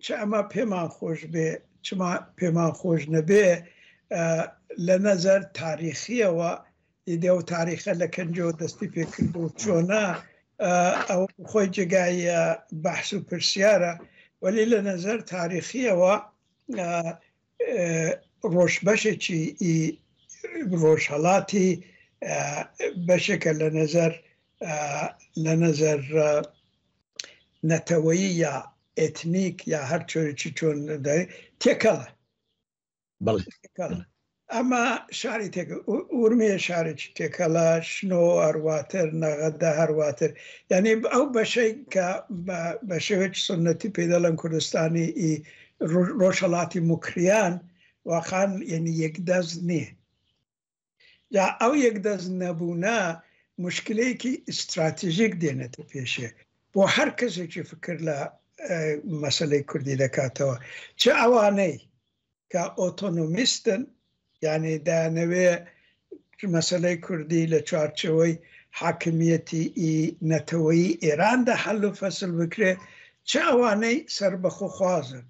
چ ئەمە پێمان خۆش بێ چ پێمان خۆش نەبێ لە نەزەر تاریخیەوە ئیدی ئەو تاریخە لە کەنجەوە دەستی پێکرد و چۆنە ئەو خۆی جێگای بەحس و پرسیارە وەلی لە نەزەر تاریخیەوە ڕۆژ بەشێکی ڕۆژهەڵاتی بەشێکە لە نەزەر لە نەزەر نەتەوەیی یا ئێتنیک یا هەر چۆرێکی چۆن تێکەڵە بەڵێ ئەمە شاری تێک ورمێ شارێکی تێکەڵە شنۆ هەرواتر نەغەدە هەرواتر یعنی ئەو بەشەی کە بە شێوەیەکی سنەتی پێ دەڵێن کوردستانی ئی ڕۆژهەڵاتی موکریان واقعا یعنی یەکدەست نییە جا ئەو یەکدەست نەبوونە مشکلەیەکی ئیستراتژیک دێنێتە پێشێ بۆ هەر کەسێکی فکر لە مەسلەی کوردی دەکاتەوە چ ئەوانەی کە ئۆتۆنۆمیستن یعنی دایانەوێ مەسلەی کوردی لە چوارچەوەی حاکمیەتی ئی نەتەوەیی ئێراندا حەل و فەسل بکرێ چ ئەوانەی سەربەخۆخوازن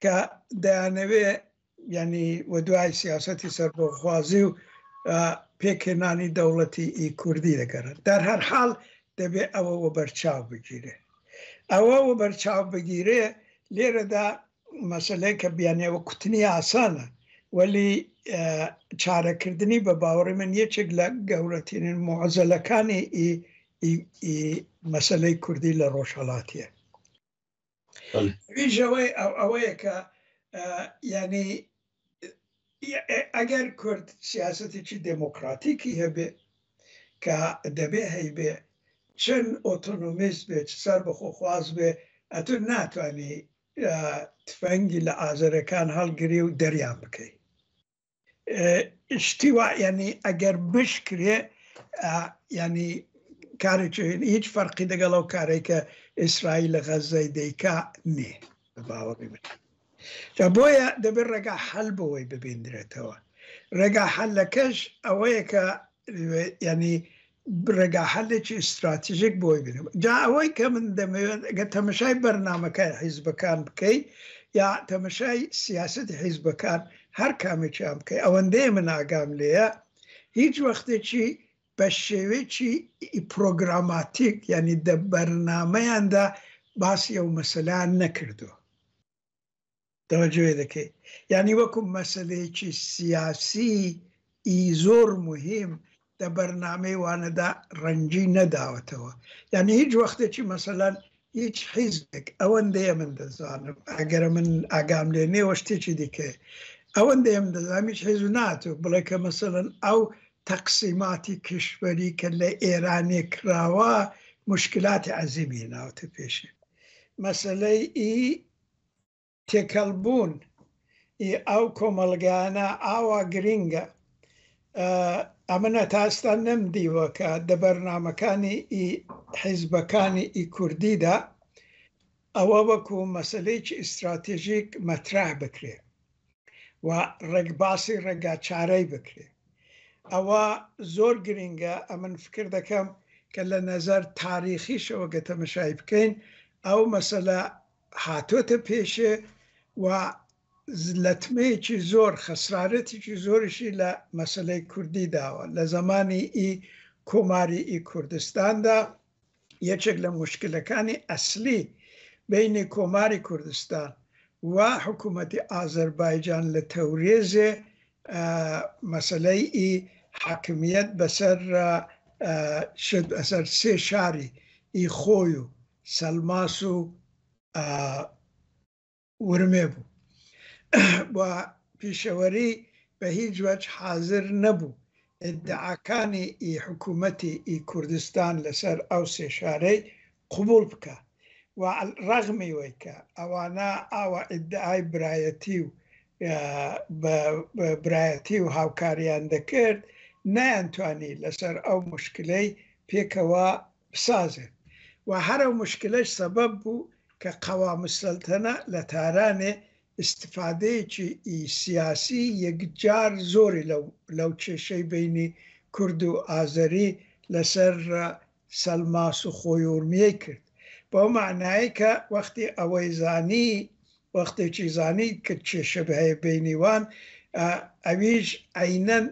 کە دەیانەوێ یعنی وە دوای سیاسەتی سەربەخوازی و پێکهێنانی دەوڵەتی ئی کوردی دەگەڕن در هەر حاڵ دەبێ ئەوە وەبەرچاو بگیرێ ئەوە وەبەرچاو بگیرێ لێرەدا مەسەلەی کە بیانەوە کوتنی ئاسانە وەلی چارەکردنی بە باوەڕی من یەکێک لە گەورەترین معزەلەکانی مەسەلەی کوردی لە ڕۆژهەڵاتیە ئەویش ئەوەی ئەوەیە کە یعنی ئەگەر کورد سیاستێکی دێمۆکراتیکی هەبێ کە دەبێ هەیبێ چەند ئۆتۆنۆمیست بێ چ سەر بەخۆخواز بێ ئەتو ناتوانانی تفەنگی لە ئازەرەکان هەڵگری و دەریان بکەی شتی وا یعنی ئەگەر بشکرێ یعنی کارێکی هیچ فەرقی دەگەڵ ئەو کارێک کە ئیسرائیل لە غەزەی دەیکا نێ بە باوەڕی من جا بۆیە دەبێت ڕێگا حەل بۆی ببیندرێتەوە ڕێگا حەلەکەش ئەوەیە کە یعنی ڕێگا حەلێکی ئیستراتیژیک بۆی بینم جا ئەوەی کە من دەمەوێت ئەگەر تەمەشای بەرنامەکای حیزبەکان بکەی یا تەمەشای سیاسەتی حیزبەکان هەر کامێکیان بکەی ئەوەندەیە من ئاگام لێیە هیچ وەختێکی بە شێوەیەکی پرۆگراماتیک یعنی دە بەرنامەیاندا باسی ئەو مەسەلەیان نەکردووە. تەوەجۆی دەکەی یانی وەکو مەسەلەیەکی سیاسی ئی زۆر موهیم دە بەرنامەی وانەدا ڕەنگی نەداوەتەوە یانی هیچ وەختێکی مەسەلەن هیچ حیزبێک ئەوەندەیە من دەزانم ئەگەرە من ئاگام لێ نێوە شتێکی دیکەیە ئەوەندەیە من دەزانم هیچ حیزب ناتوو بڵێ کە مەسەلەن ئەو تەقسیماتی کشوەری کە لە ئێرانێ کراوە مشکلاتی عەزیمی هێناوەتە پێشێ مەسەلەی ئی تێکەڵبوون ی ئەو کۆمەڵگایانە ئاوا گرینگە ئەمن هەتا ئێستا نەمدیوە کە دە بەرنامەکانی ئی حیزبەکانی ئی کوردیدا ئەوە وەکوو مەسەلەیەکی ئیستراتێژیک مەترەح بکرێ و ڕێک باسی ڕێگا چارەی بکرێ. ئەوە زۆر گرینگە ئەمن فکر دەکەم کە لە نەزەر تاریخیشەوە گە تەمەشای بکەین ئەو مەسەلە هاتۆتە پێشێ و لەتمەیەکی زۆر خەسرارەتێکی زۆریشی لە مەسەلەی کوردی داوە لە زەمانی ئی کۆماری ئی کوردستاندا یەکێک لە موشکلەکانی ئەسلی. بەینی کۆماری کوردستان و حکوومەتی ئازەربایجان لە تەورێزێ مەسەلەی ئی حاکمییەت بەسەر شت بەسەر سێ شاری ئی خۆی و سەلماس و ورمێ بوو و پیشەوەری بە هیچ وەج حازر نەبوو ئیدعاکانی ئی حکوومەتی ئی کوردستان لەسەر ئەو سێ شارەی قبووڵ بکا و ڕەغمی وەی کە ئەوانە ئاوا ئیدعای برایەتی و برایەتی و هاوکاریان دەکرد نەیانتوانی لەسەر ئەو موشکلەی پێکەوە بسازێن و هەر ئەو موشکلەش سەبەب بوو کە قەوامولسەلتەنە لە تارانێ ئیستفادەیەکی ئی سیاسی یەکجار زۆری لەو لەو کێشەی بەینی کورد و ئازەری لەسەر سەلماس و خۆی ئورمیەی کرد بەو مەعنایەی کە وەختی ئەوەی زانی وەختێکی زانی کە کێشە هەیە بەینی وان ئەویش عەینەن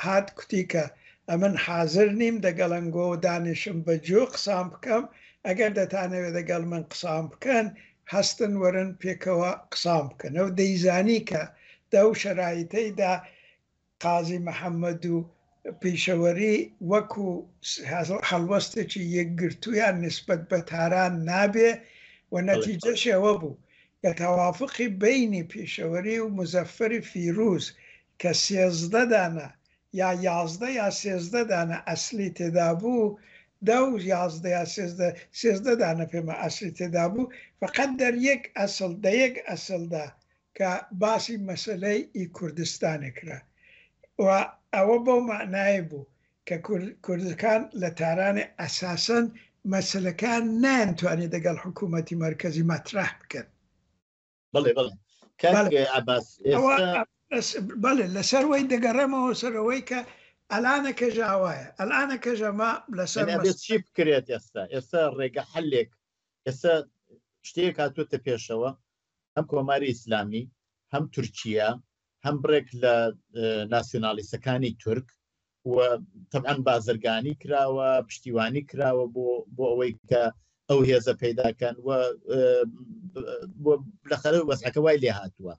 هات کوتی کە ئەمن حازر نیم دەگەڵ ئەنگۆ دانیشم بە جۆ قسان بکەم ئەگەر دەتانەوێ دەگەڵ من قسان بکەن هەستن وەرن پێکەوە قسان بکەن ئەو دەیزانی کە دەو شەرایتەیدا قازی محەمەد و پیشەوەری وەکو هەڵوەستێکی یەکگرتوویان نیسبەت بە تاران نابێ و نەتیجەش ئەوە بوو کە تەوافقی بەینی پیشەوەری و موزەفەری فیروز کە 13 دانە یا 11 یا 13 دانە ئەسلی تێدا بوو دەو 11 یا 13 13 دانە پێمە ئەسلی تێدا بوو فەقەت دەر یەک ئەسڵ دە یەک ئەسڵدا کە باسی مەسەلەی ئی کوردستانێ کرا و ئەوە بەو مەعنایە بوو کە کوردەکان لە تارانێ ئەساسەن مەسەلەکان نەیانتوانی دەگەڵ حکوومەتی مەرکەزی مەترەح بکەن. بەڵێ بەڵێ کاک عەباس ئێستا بەڵێ لەسەر وەی دەگەڕێمەوە سەر ئەوەی کە ئەلانە کەژ ئاوایە ئەلانە کەژ ئەمە لەسەر ئەبێت چی بکرێت ئێستا ئێستا ڕێگە حەلێک ئێستا شتێک هاتووەتە پێشەوە هەم کۆماری ئیسلامی هەم تورکیا هەم بڕێک لە ناسیۆنالیستەکانی تورک و تەبعەن بازرگانی کراوە پشتیوانی کراوە بۆ بۆ ئەوەی کە ئەو هێزە پەیداکەن و لە خەرە وەزعەکە وای لێ هاتووە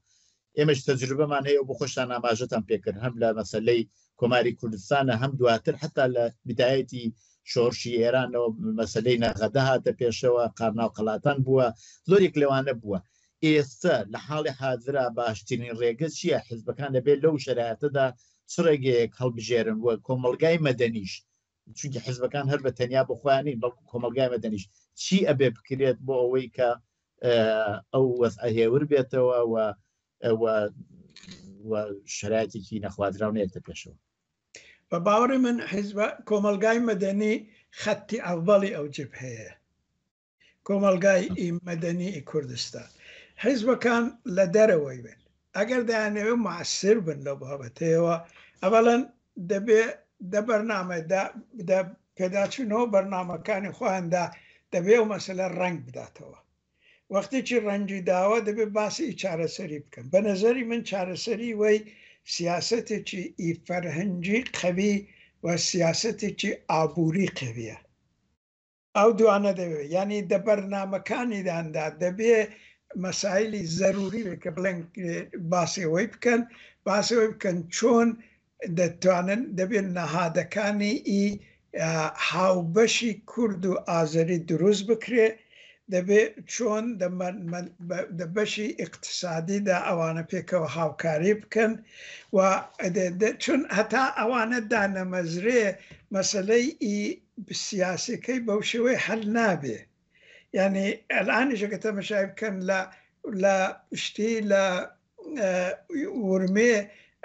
ئێمەش تەجروبەمان هەیە و بۆ خۆشتان ئاماژەتان پێکرد هەم لە مەسەلەی کۆماری کوردستانە هەم دواتر حتا لە بدایەتی شۆڕشی ئێرانەوە مەسلەی نەغەدە هاتە پێشەوە قارناو قەلاتان بووە زۆرێک لەوانە بووە ئێستا لە حاڵی حاضرا باشترین ڕێگە چییە حزبەکان دەبێت لەو شەرایەتەدا چ ڕێگەیەک هەڵبژێرن وە کۆمەڵگای مەدەنیش چونکە حزبەکان هەر بە تەنیا بۆ خۆیان نین بەڵکو کۆمەڵگای مەدەنیش چی ئەبێ بکرێت بۆ ئەوەی کە ئەو وەزعە هێور بێتەوە و و شەرایتێکی نەخوازراو نێتە پێشەوە. بە باوەڕی من حیزب کۆمەڵگای مەدەنی خەتی ئەوەڵی ئەو جبهەیە کۆمەڵگای مەدەنی کوردستان حیزبەکان لە دەرەوەی بن ئەگەر دەیانەوێت موئەسر بن لەو بابەتەیەوە ئەوەڵەن دەبێ دە بەرنامە دە پێداچوونەوە بەرنامەکانی خۆیاندا دەبێ ئەو مەسەلە ڕەنگ بداتەوە وەختێکی ڕەنگی داوە دەبێ باسی ئی چارەسەری بکەن بە نەزەری من چارەسەری وەی سیاسەتێکی ئی فەرهەنگی قەوی و سیاسەتێکی ئابووری قەویە ئەو دوانە دەوێ یانی دە بەرنامەکانیداندا دەبێ مەسایلی زەروری بێ کە بڵێن باسی ئەوەی بکەن باسی ئەوەی بکەن چۆن دەتوانن دەبێت نەهادەکانی ئی هاوبەشی کورد و ئازەری دروست بکرێ دەبێ چۆن دە بەشی ئیقتسادیدا ئەوانە پێکەوە هاوکاری بکەن و چون هەتا ئەوانە دانەمەزرێ مەسەلەی ئی سیاسیەکەی بەو شێوەی حەل نابێ یعنی ئەلانیش ئەگەر تەمەشای بکەن لە لە شتی لە ورمێ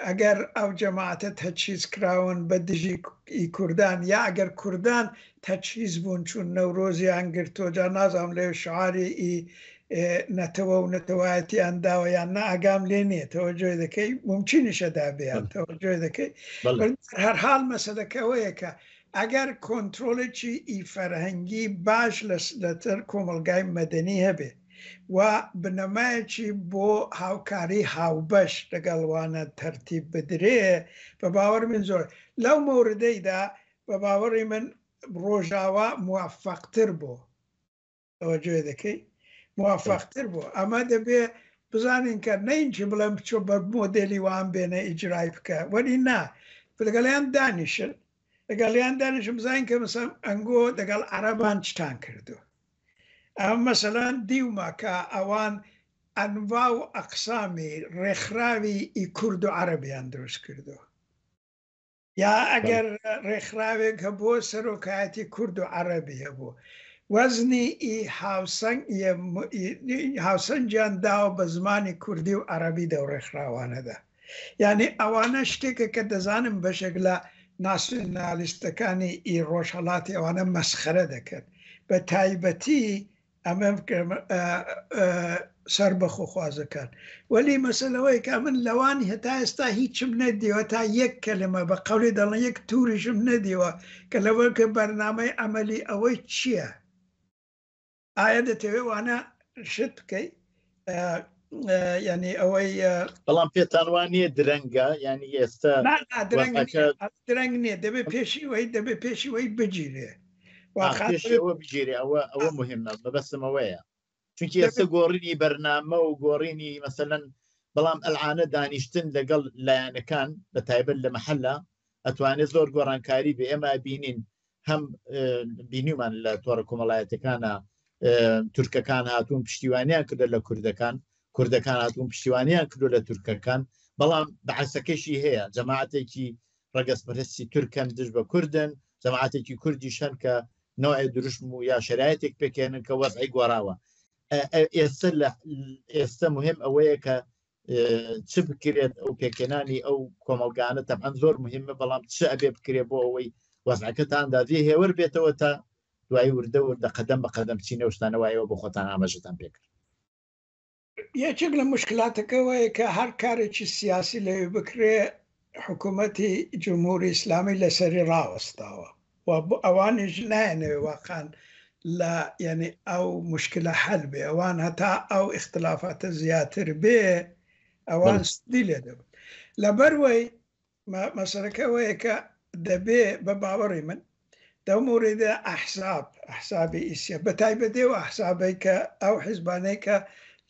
ئەگەر ئەو جەماعەتە تەچهیز کراون بە دژی ئی کوردان یا ئەگەر کوردان تەچهیز بوون چون نەورۆزیان گرتووە جا نازانم لەوێ شعاری ئی نەتەوە و نەتەوایەتیان داوە یان نا ئاگام لێ نییە تەوەجۆی دەکەی مومکینیشە دابیان تەوەجۆی دەکەی هەر حاڵ مەسەلەکە ئەوەیە کە ئەگەر کۆنترۆڵێکی ئی فەرهەنگی باش لەسەر کۆمەڵگای مەدەنی هەبێ و بنەمایەکی بۆ هاوکاری هاوبەش لەگەڵ وانە تەرتیب بدرێ بە باوەڕی من زۆر لەو مەوردەیدا بە باوەڕی من ڕۆژاوا موفقتر بۆ تەوەجۆ دەکەی؟ موافقتر بوو ئەمە دەبێ بزانین کە نەینچی بڵێن بچۆ بە مۆدێلی وان بێنە ئیجرای بکە وەلی نا لەگەڵیان دانیشن لەگەڵیان دانیشن بزانین کە مەسەن ئەنگۆ دەگەڵ عەرەبان چتان کردو ئەم مەسەلەن دیومە کە ئەوان ئەنوا و ئەقسامی ڕێکخراوی ئی کورد و عەرەبیان دروست کردو یا ئەگەر ڕێکخراوێک هەبوو سەرۆکایەتی کورد و عەرەبی هەبوو وەزنی ئی هاوسەنگ هاوسەنگیان داوە بە زمانی کوردی و عەرەبی دەو ڕێکخراوانەدا یعنی ئەوانە شتێکە کە دەزانم بەشێک لە ناسیۆنالیستەکانی ئی ڕۆژهەڵاتی ئەوانە مەسخەرە دەکەن بە تایبەتی ئەمە سەربەخۆخوازەکان وەلی مەسەلەوەی کە من لەوان هەتا ئێستا هیچم نەدیوە تا یەک کەلمە بە قەولی دەڵێن یەک توریشم نەدیوە کە لەوە کە بەرنامەی عەمەلی ئەوەی چییە ئایا دەتەوێ وانە شت بکەی ینی ئەوەی بەڵام پێتان وان نییە درەنگە ینی ئێستا درەنگ نییە دەبێت پێشی وەی دەبێت پێشی وەی بگیرێ پێشەوە بگیرێ ئەوە ئەوە مهمە مەبەستم ئەوەیە چونکی ئێستا گۆڕینی بەرنامە و گۆڕینی مەسەلەن بەڵام ئەلعانە دانیشتن لەگەڵ لایەنەکان بە تایبەت لە مەحەلە ئەتوانێت زۆر گۆڕانکاری بێ ئێمە بینین هەم بینیمان لە تۆڕە کۆمەڵایەتەکانە تورکەکان هاتوون پشتیوانیان کردە لە کوردەکان کوردەکان هاتوون پشتیوانیان کردو لە تورکەکان بەڵام بەعسەکەشی هەیە جەماعەتێکی ڕەگەزپەرستی تورکەن دژ بە کوردن، جەماعەتێکی کوردیش هەن کە نەوعێ دروشم و یا شەرایتێک پێکهێنن کە وەزعی گۆڕاوە. ئێستە لە ئێستە مهم ئەوەیە کە چ بکرێت ئەو پێکهێنانی ئەو کۆمەڵگانە تەبعەن زۆر مهمە بەڵام چ ئەبێ بکرێ بۆ ئەوەی وەزعەکە تا ئەندازەی هێور بێتەوە تا دوایی وردە وردە قەدەم بە قەدەم بچینە ئەو شتانە وا ئێوە بۆ خۆتان ئاماژەتان پێکرد. یەکێک لە موشکلاتەکە وەیە کە هەر کارێکی سیاسی لەوێ بکرێ حکوومەتی جمهوری ئیسلامی لەسەری ڕاوەستاوە و ئەوانیش نایەنەوێ واقعا لە یعنی ئەو مشکلە حەل بێ ئەوان هەتا ئەو ئیختلافاتە زیاتر بێ ئەوان سودی لێ دەبن لەبەر وەی مەسەلەکە ئەوەیە کە دەبێ بە باوەڕی من دەو مۆریدە ئەحزاب ئەحزابی ئیسیە بە تایبەتی ئەو ئەحزابەی کە ئەو حیزبانەی کە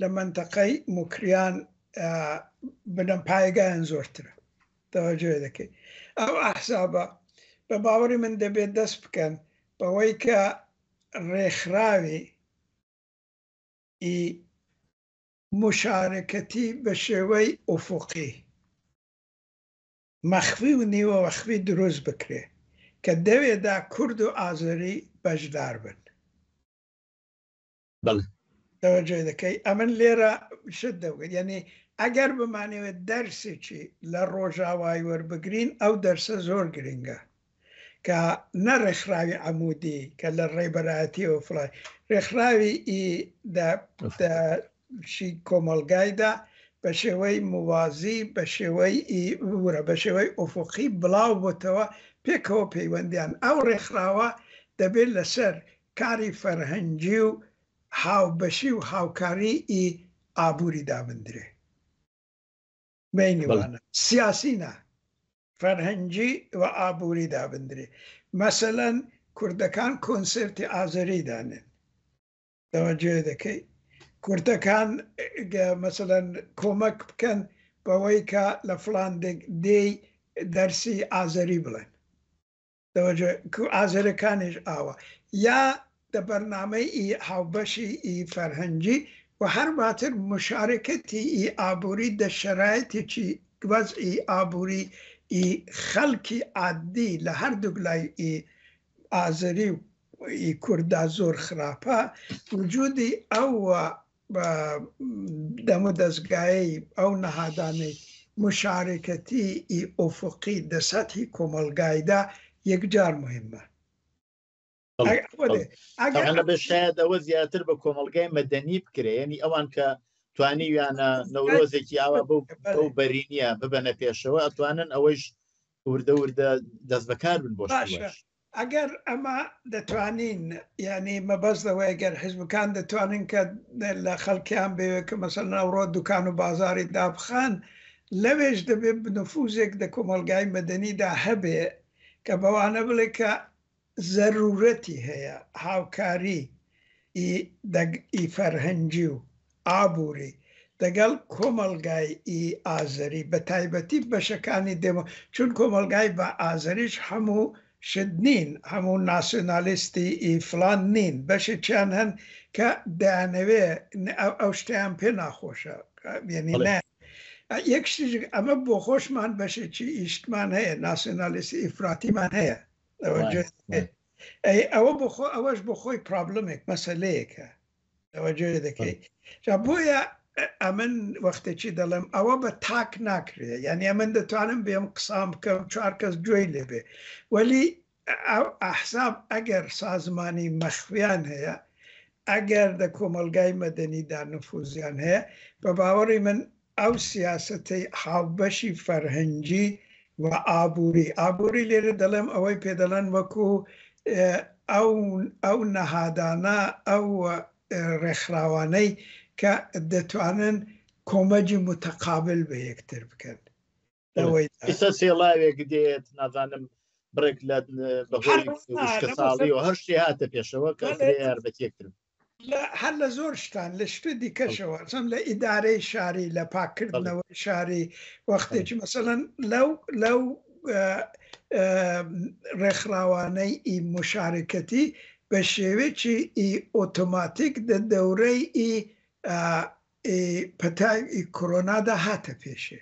لە مەنتەقەی موکریان بنەم پایگایان زۆرترە تەوەجۆ دەکەی ئەو ئەحزابە بە باوەڕی من دەبێت دەست بکەن بەوەی کە ڕێکخراوی ئی مشارکەتی بە شێوەی ئوفقی مەخفی و نیوە مەخفی دروست بکرێ کە دەوێدا کورد و ئازەری بەشدار بن. بەڵێ. تەوەجۆ دەکەی ئەمن لێرە شت دەوگەت یعنی ئەگەر بمانەوێت دەرسێکی لە ڕۆژاوای وەربگرین ئەو دەرسە زۆر گرنگە کە نە ڕێکخراوی عەمودی کە لە ڕێبەرایەتیەوە فڵای ڕێکخراوی ئی دە دە شی کۆمەڵگایدا بە شێوەی موازی بە شێوەی ئی ببورە بە شێوەی ئوفقی بڵاو بۆتەوە پێکەوە پەیوەندیان ئەو ڕێکخراوە دەبێت لەسەر کاری فەرهەنگی و هاوبەشی و هاوکاری ئی ئابووری دابندرێ بەینی وانە سیاسی نا فەرهەنگی و ئابووری دابندرێ مەسەلەن کوردەکان کۆنسێرتی ئازەری دانێن تەوەجوێ دەکەی کوردەکان مەسەلەن کۆمەک بکەن بەوەی کە لە فڵان دێی دەرسی ئازەری بڵێن تەوەجوێ ئازەرەکانیش ئاوا یا دە بەرنامەی ئی هاوبەشی ئی فەرهەنگی و هەرواتر مشارکەتی ئی ئابووری دە شەرایتێکی وەزعی ئابووری ئی خەڵکی عادی لە هەردووک لای ئی ئازەری و ئی کورددا زۆر خراپە وجودی ئەو دەمودەزگایەی ئەو نەهادانەی مشارکەتی ئی ئوفقی دە سەتحی کۆمەڵگایدا یەکجار موهیمە. شاید ئەوە زیاتر بە کۆمەڵگای مەدەنی بکرێ یعنی ئەوان کە توانیویانە نەورۆزێکی ئاوا بەو بەو بەرینیە ببەنە پێشەوە ئەتوانن ئەوەیش وردە وردە دەست بەکار بن بۆ باشە ئەگەر ئەمە دەتوانین یعنی مەبەست لەوەیە گەر حیزبەکان دەتوانن کە لە خەڵکیان بێوێ کە مەسەلەن ئەوڕۆ دوکان و بازاری دابخەن لەوێش دەبێ نفوزێک دە کۆمەڵگای مەدەنیدا هەبێ کە بەوانە بڵێ کە زەرورەتی هەیە هاوکاری. ئی دەگ ئی فەرهەنگی و ئابووری دەگەڵ کۆمەڵگای ئی ئازەری بە تایبەتی بەشەکانی دێمۆ چون کۆمەڵگای بە ئازەریش هەموو شت نین هەموو ناسیۆنالیستی ئی فڵان نین بەشێکیان هەن کە دەیانەوێ ئەو شتیان پێ ناخۆشە یعنی نە یەک شتیش ئەمە بۆ خۆشمان بەشێکی ئیشتمان هەیە ناسیۆنالیستی ئیفراتیمان هەیە ئەی ئەوە بۆ خۆ ئەوەش بۆ خۆی پرابلمێک مەسەلەیەکە ئەوە جێ دەکەی جا بۆیە ئەمن وەختێکی دەڵێم ئەوە بە تاک ناکرێ یعنی ئەمن دەتوانم بێم قسان بکەم چوار کەس گوێی لێبێ وەلی ئەحساب ئەگەر سازمانی مەخفیان هەیە ئەگەر دە کۆمەڵگای مەدەنیدا نفوزیان هەیە بە باوەڕی من ئەو سیاسەتەی هاوبەشی فەرهەنگی و ئابووری، ئابووری لێرە دەڵێم ئەوەی پێ دەڵێن وەکو ئەو ئەو نەهادانە ئەو ڕێکخراوانەی کە دەتوانن کۆمەجی متەقابل بە یەکتر بکەن. لەوەی ئێستا سێڵاوێک دێت نازانم بڕێک لە بەهۆی وشکەساڵی و هەر شتێ هاتە پێشەوە کە یارمەتیەکتر هەر لە زۆر شتان لە شتە دیکەشەوە چەند لە ئیدارەی شاری لە پاکردنەوەی شاری وەختێکی مەسەلەن لەو لەو ڕێکخراوانەی ئی مشارکەتی بە شێوەیەکی ئی ئۆتۆماتیک دە دەورەی ئی پەتای ئی کۆرۆنادا هاتە پێشێ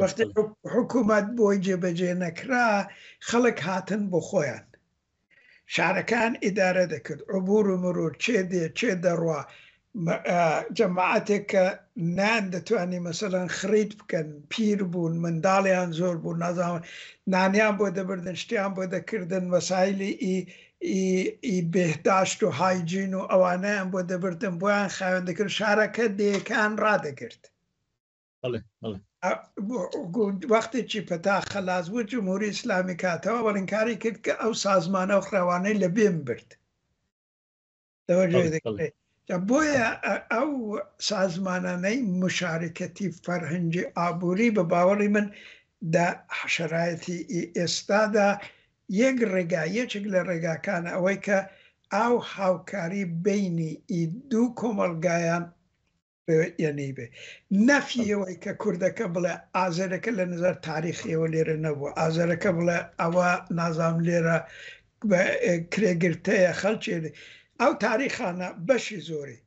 وەختی حکوومەت بۆی جێبەجێ نەکرا خەڵک هاتن بۆ خۆیان شارەکان ئیدارە دەکرد، عبور و مرور، کێ دێ، کێ دەڕوا، جەماعەتێک کە نەیان دەتوانی مەسەلەن خڕیت بکەن، پیر بوون، منداڵیان زۆر بوو، نازانم نانیان بۆ دەبردن، شتیان بۆ دەکردن، مەسایلی ئی ئی بێهداشت و هایجین و ئەوانەیان بۆ دەبردن، بۆیان خاوێن دەکرد، شارەکە دێیەکان ڕادەگرت. وەختێکی پەتا خەلاس بوو جمهوری ئیسلامی کاتەوە بەڵین کاری کرد کە ئەو سازمانە و خراوانەی لە بێم برد بۆیە ئەو سازمانانەی مشارکەتی فەرهەنگی ئابووری بە باوەڕی من دە حشرایەتی ئێستادا یەک ڕێگا یەکێک لە ڕێگاکان ئەوەی کە ئاو هاوکاری بینی ئی دوو کۆمەڵگایان یەنی بێ نەفی ئەوەی کە کوردەکە بڵێ ئازەرەکە لە نظر تاریخیەوە لێرە نەبوو ئازەرەکە بڵێ ئەوە نازام لێرە کرێگرتەیە خەڵکێ ئەو تاریخانە بەشی زۆری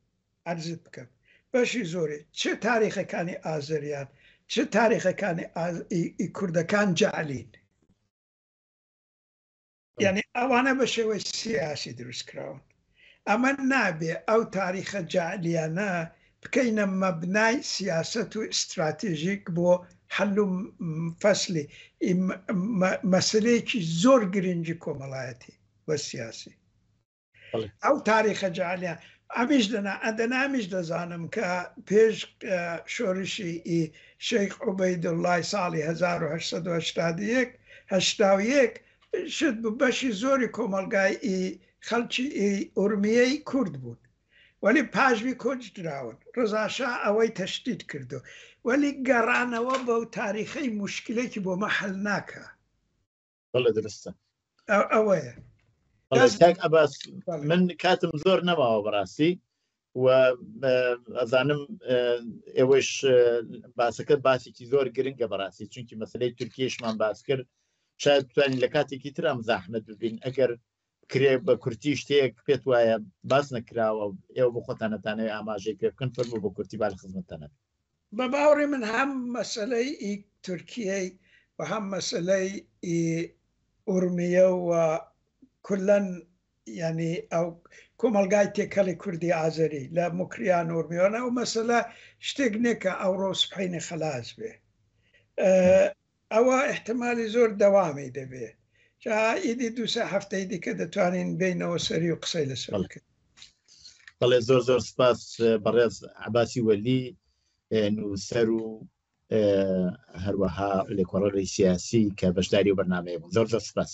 ئەرزت بکەم بەشی زۆری چ تاریخەکانی ئازەریان چ تاریخەکانی کوردەکان جەعلین یعنی ئەوانە بە شێوەی سیاسی دروست کراون ئەمە نابێ ئەو تاریخە جەعلیانە بکەینە مەبنای سیاسەت و ئیستراتێژیک بۆ حەل و فەسلی مەسلەیەکی زۆر گرنگی کۆمەڵایەتی و سیاسی. ئەو تاریخە جەعلیان ئەمیش دەنا ئەدەنا ئەمیش دەزانم کە پێش شۆرشی ئی شیخ عوبەیدوڵای ساڵی 1881 81 شت بوو بەشی زۆری کۆمەڵگای ئی خەڵکی ئی ئورمیەی کورد بوون وەلی پاشوی کۆچ دراون ڕزاشا ئەوەی تەشتیت کردو وەلی گەڕانەوە بەو تاریخەی مشکلێکی بۆ مە حەل ناکا. بەڵێ درستە ئەوەیە کاک عەباس من کاتم زۆر نەماوە بەڕاستی و ئەزانم ئێوەش باسەکە باسێکی زۆر گرنگە بەڕاستی چونکی مەسلەی تورکیشمان باس کرد شاید بتوانین لە کاتێکی تر ئەم زەحمەت ببین ئەگەر کرێ بە کورتی شتێک پێت وایە باس نەکراوە ئێوە بۆ خۆتانەتانەوەی ئاماژەی پێ بکەن فەرموو بە کورتی با لە خزمەتتانە بین. بە باوەڕی من هەم مەسەلەی ئی تورکیەی و هەم مەسەلەی ئی ئورمیە و کولەن یعنی ئەو کۆمەڵگای تێکەڵی کوردی ئازەری لە موکریان و ئورمیەوە ئەو مەسەلە شتێک نییە کە ئەوڕۆ سبحەینێ خەلاس بێ. ئەوە ئیحتمالی زۆر دەوامی دەبێ. جا ئیدی دوو سێ هەفتەی دیکە دەتوانین بێینەوە سەری و قسەی لەسەر بکەین. بەڵێ زۆر زۆر سپاس بەڕێز عەباسی وەلی نووسەر و هەروەها لێکۆڵەری سیاسی کە بەشداری و بەرنمەیە بوون زۆر زۆر سپاس.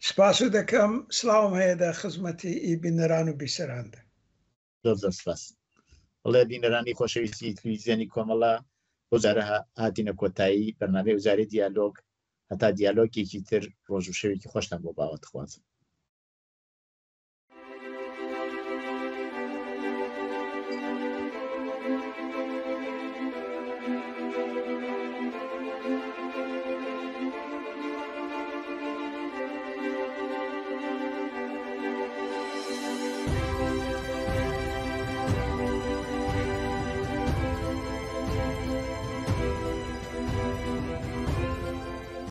سپاست دەکەم سڵاوم هەیە دە خزمەتی ئی بینەران و بیسەراندا. زۆر زۆر سپاس. بەڵێ بینەرانی خۆشەویستی تلویزیۆنی کۆمەڵە بۆ جارە هاتینە کۆتایی بەرنامەی وزارەی دیالۆگ هەتا دیالۆگێکی تر ڕۆژ و شەوێکی خۆشتان بۆ باوەتخوازم.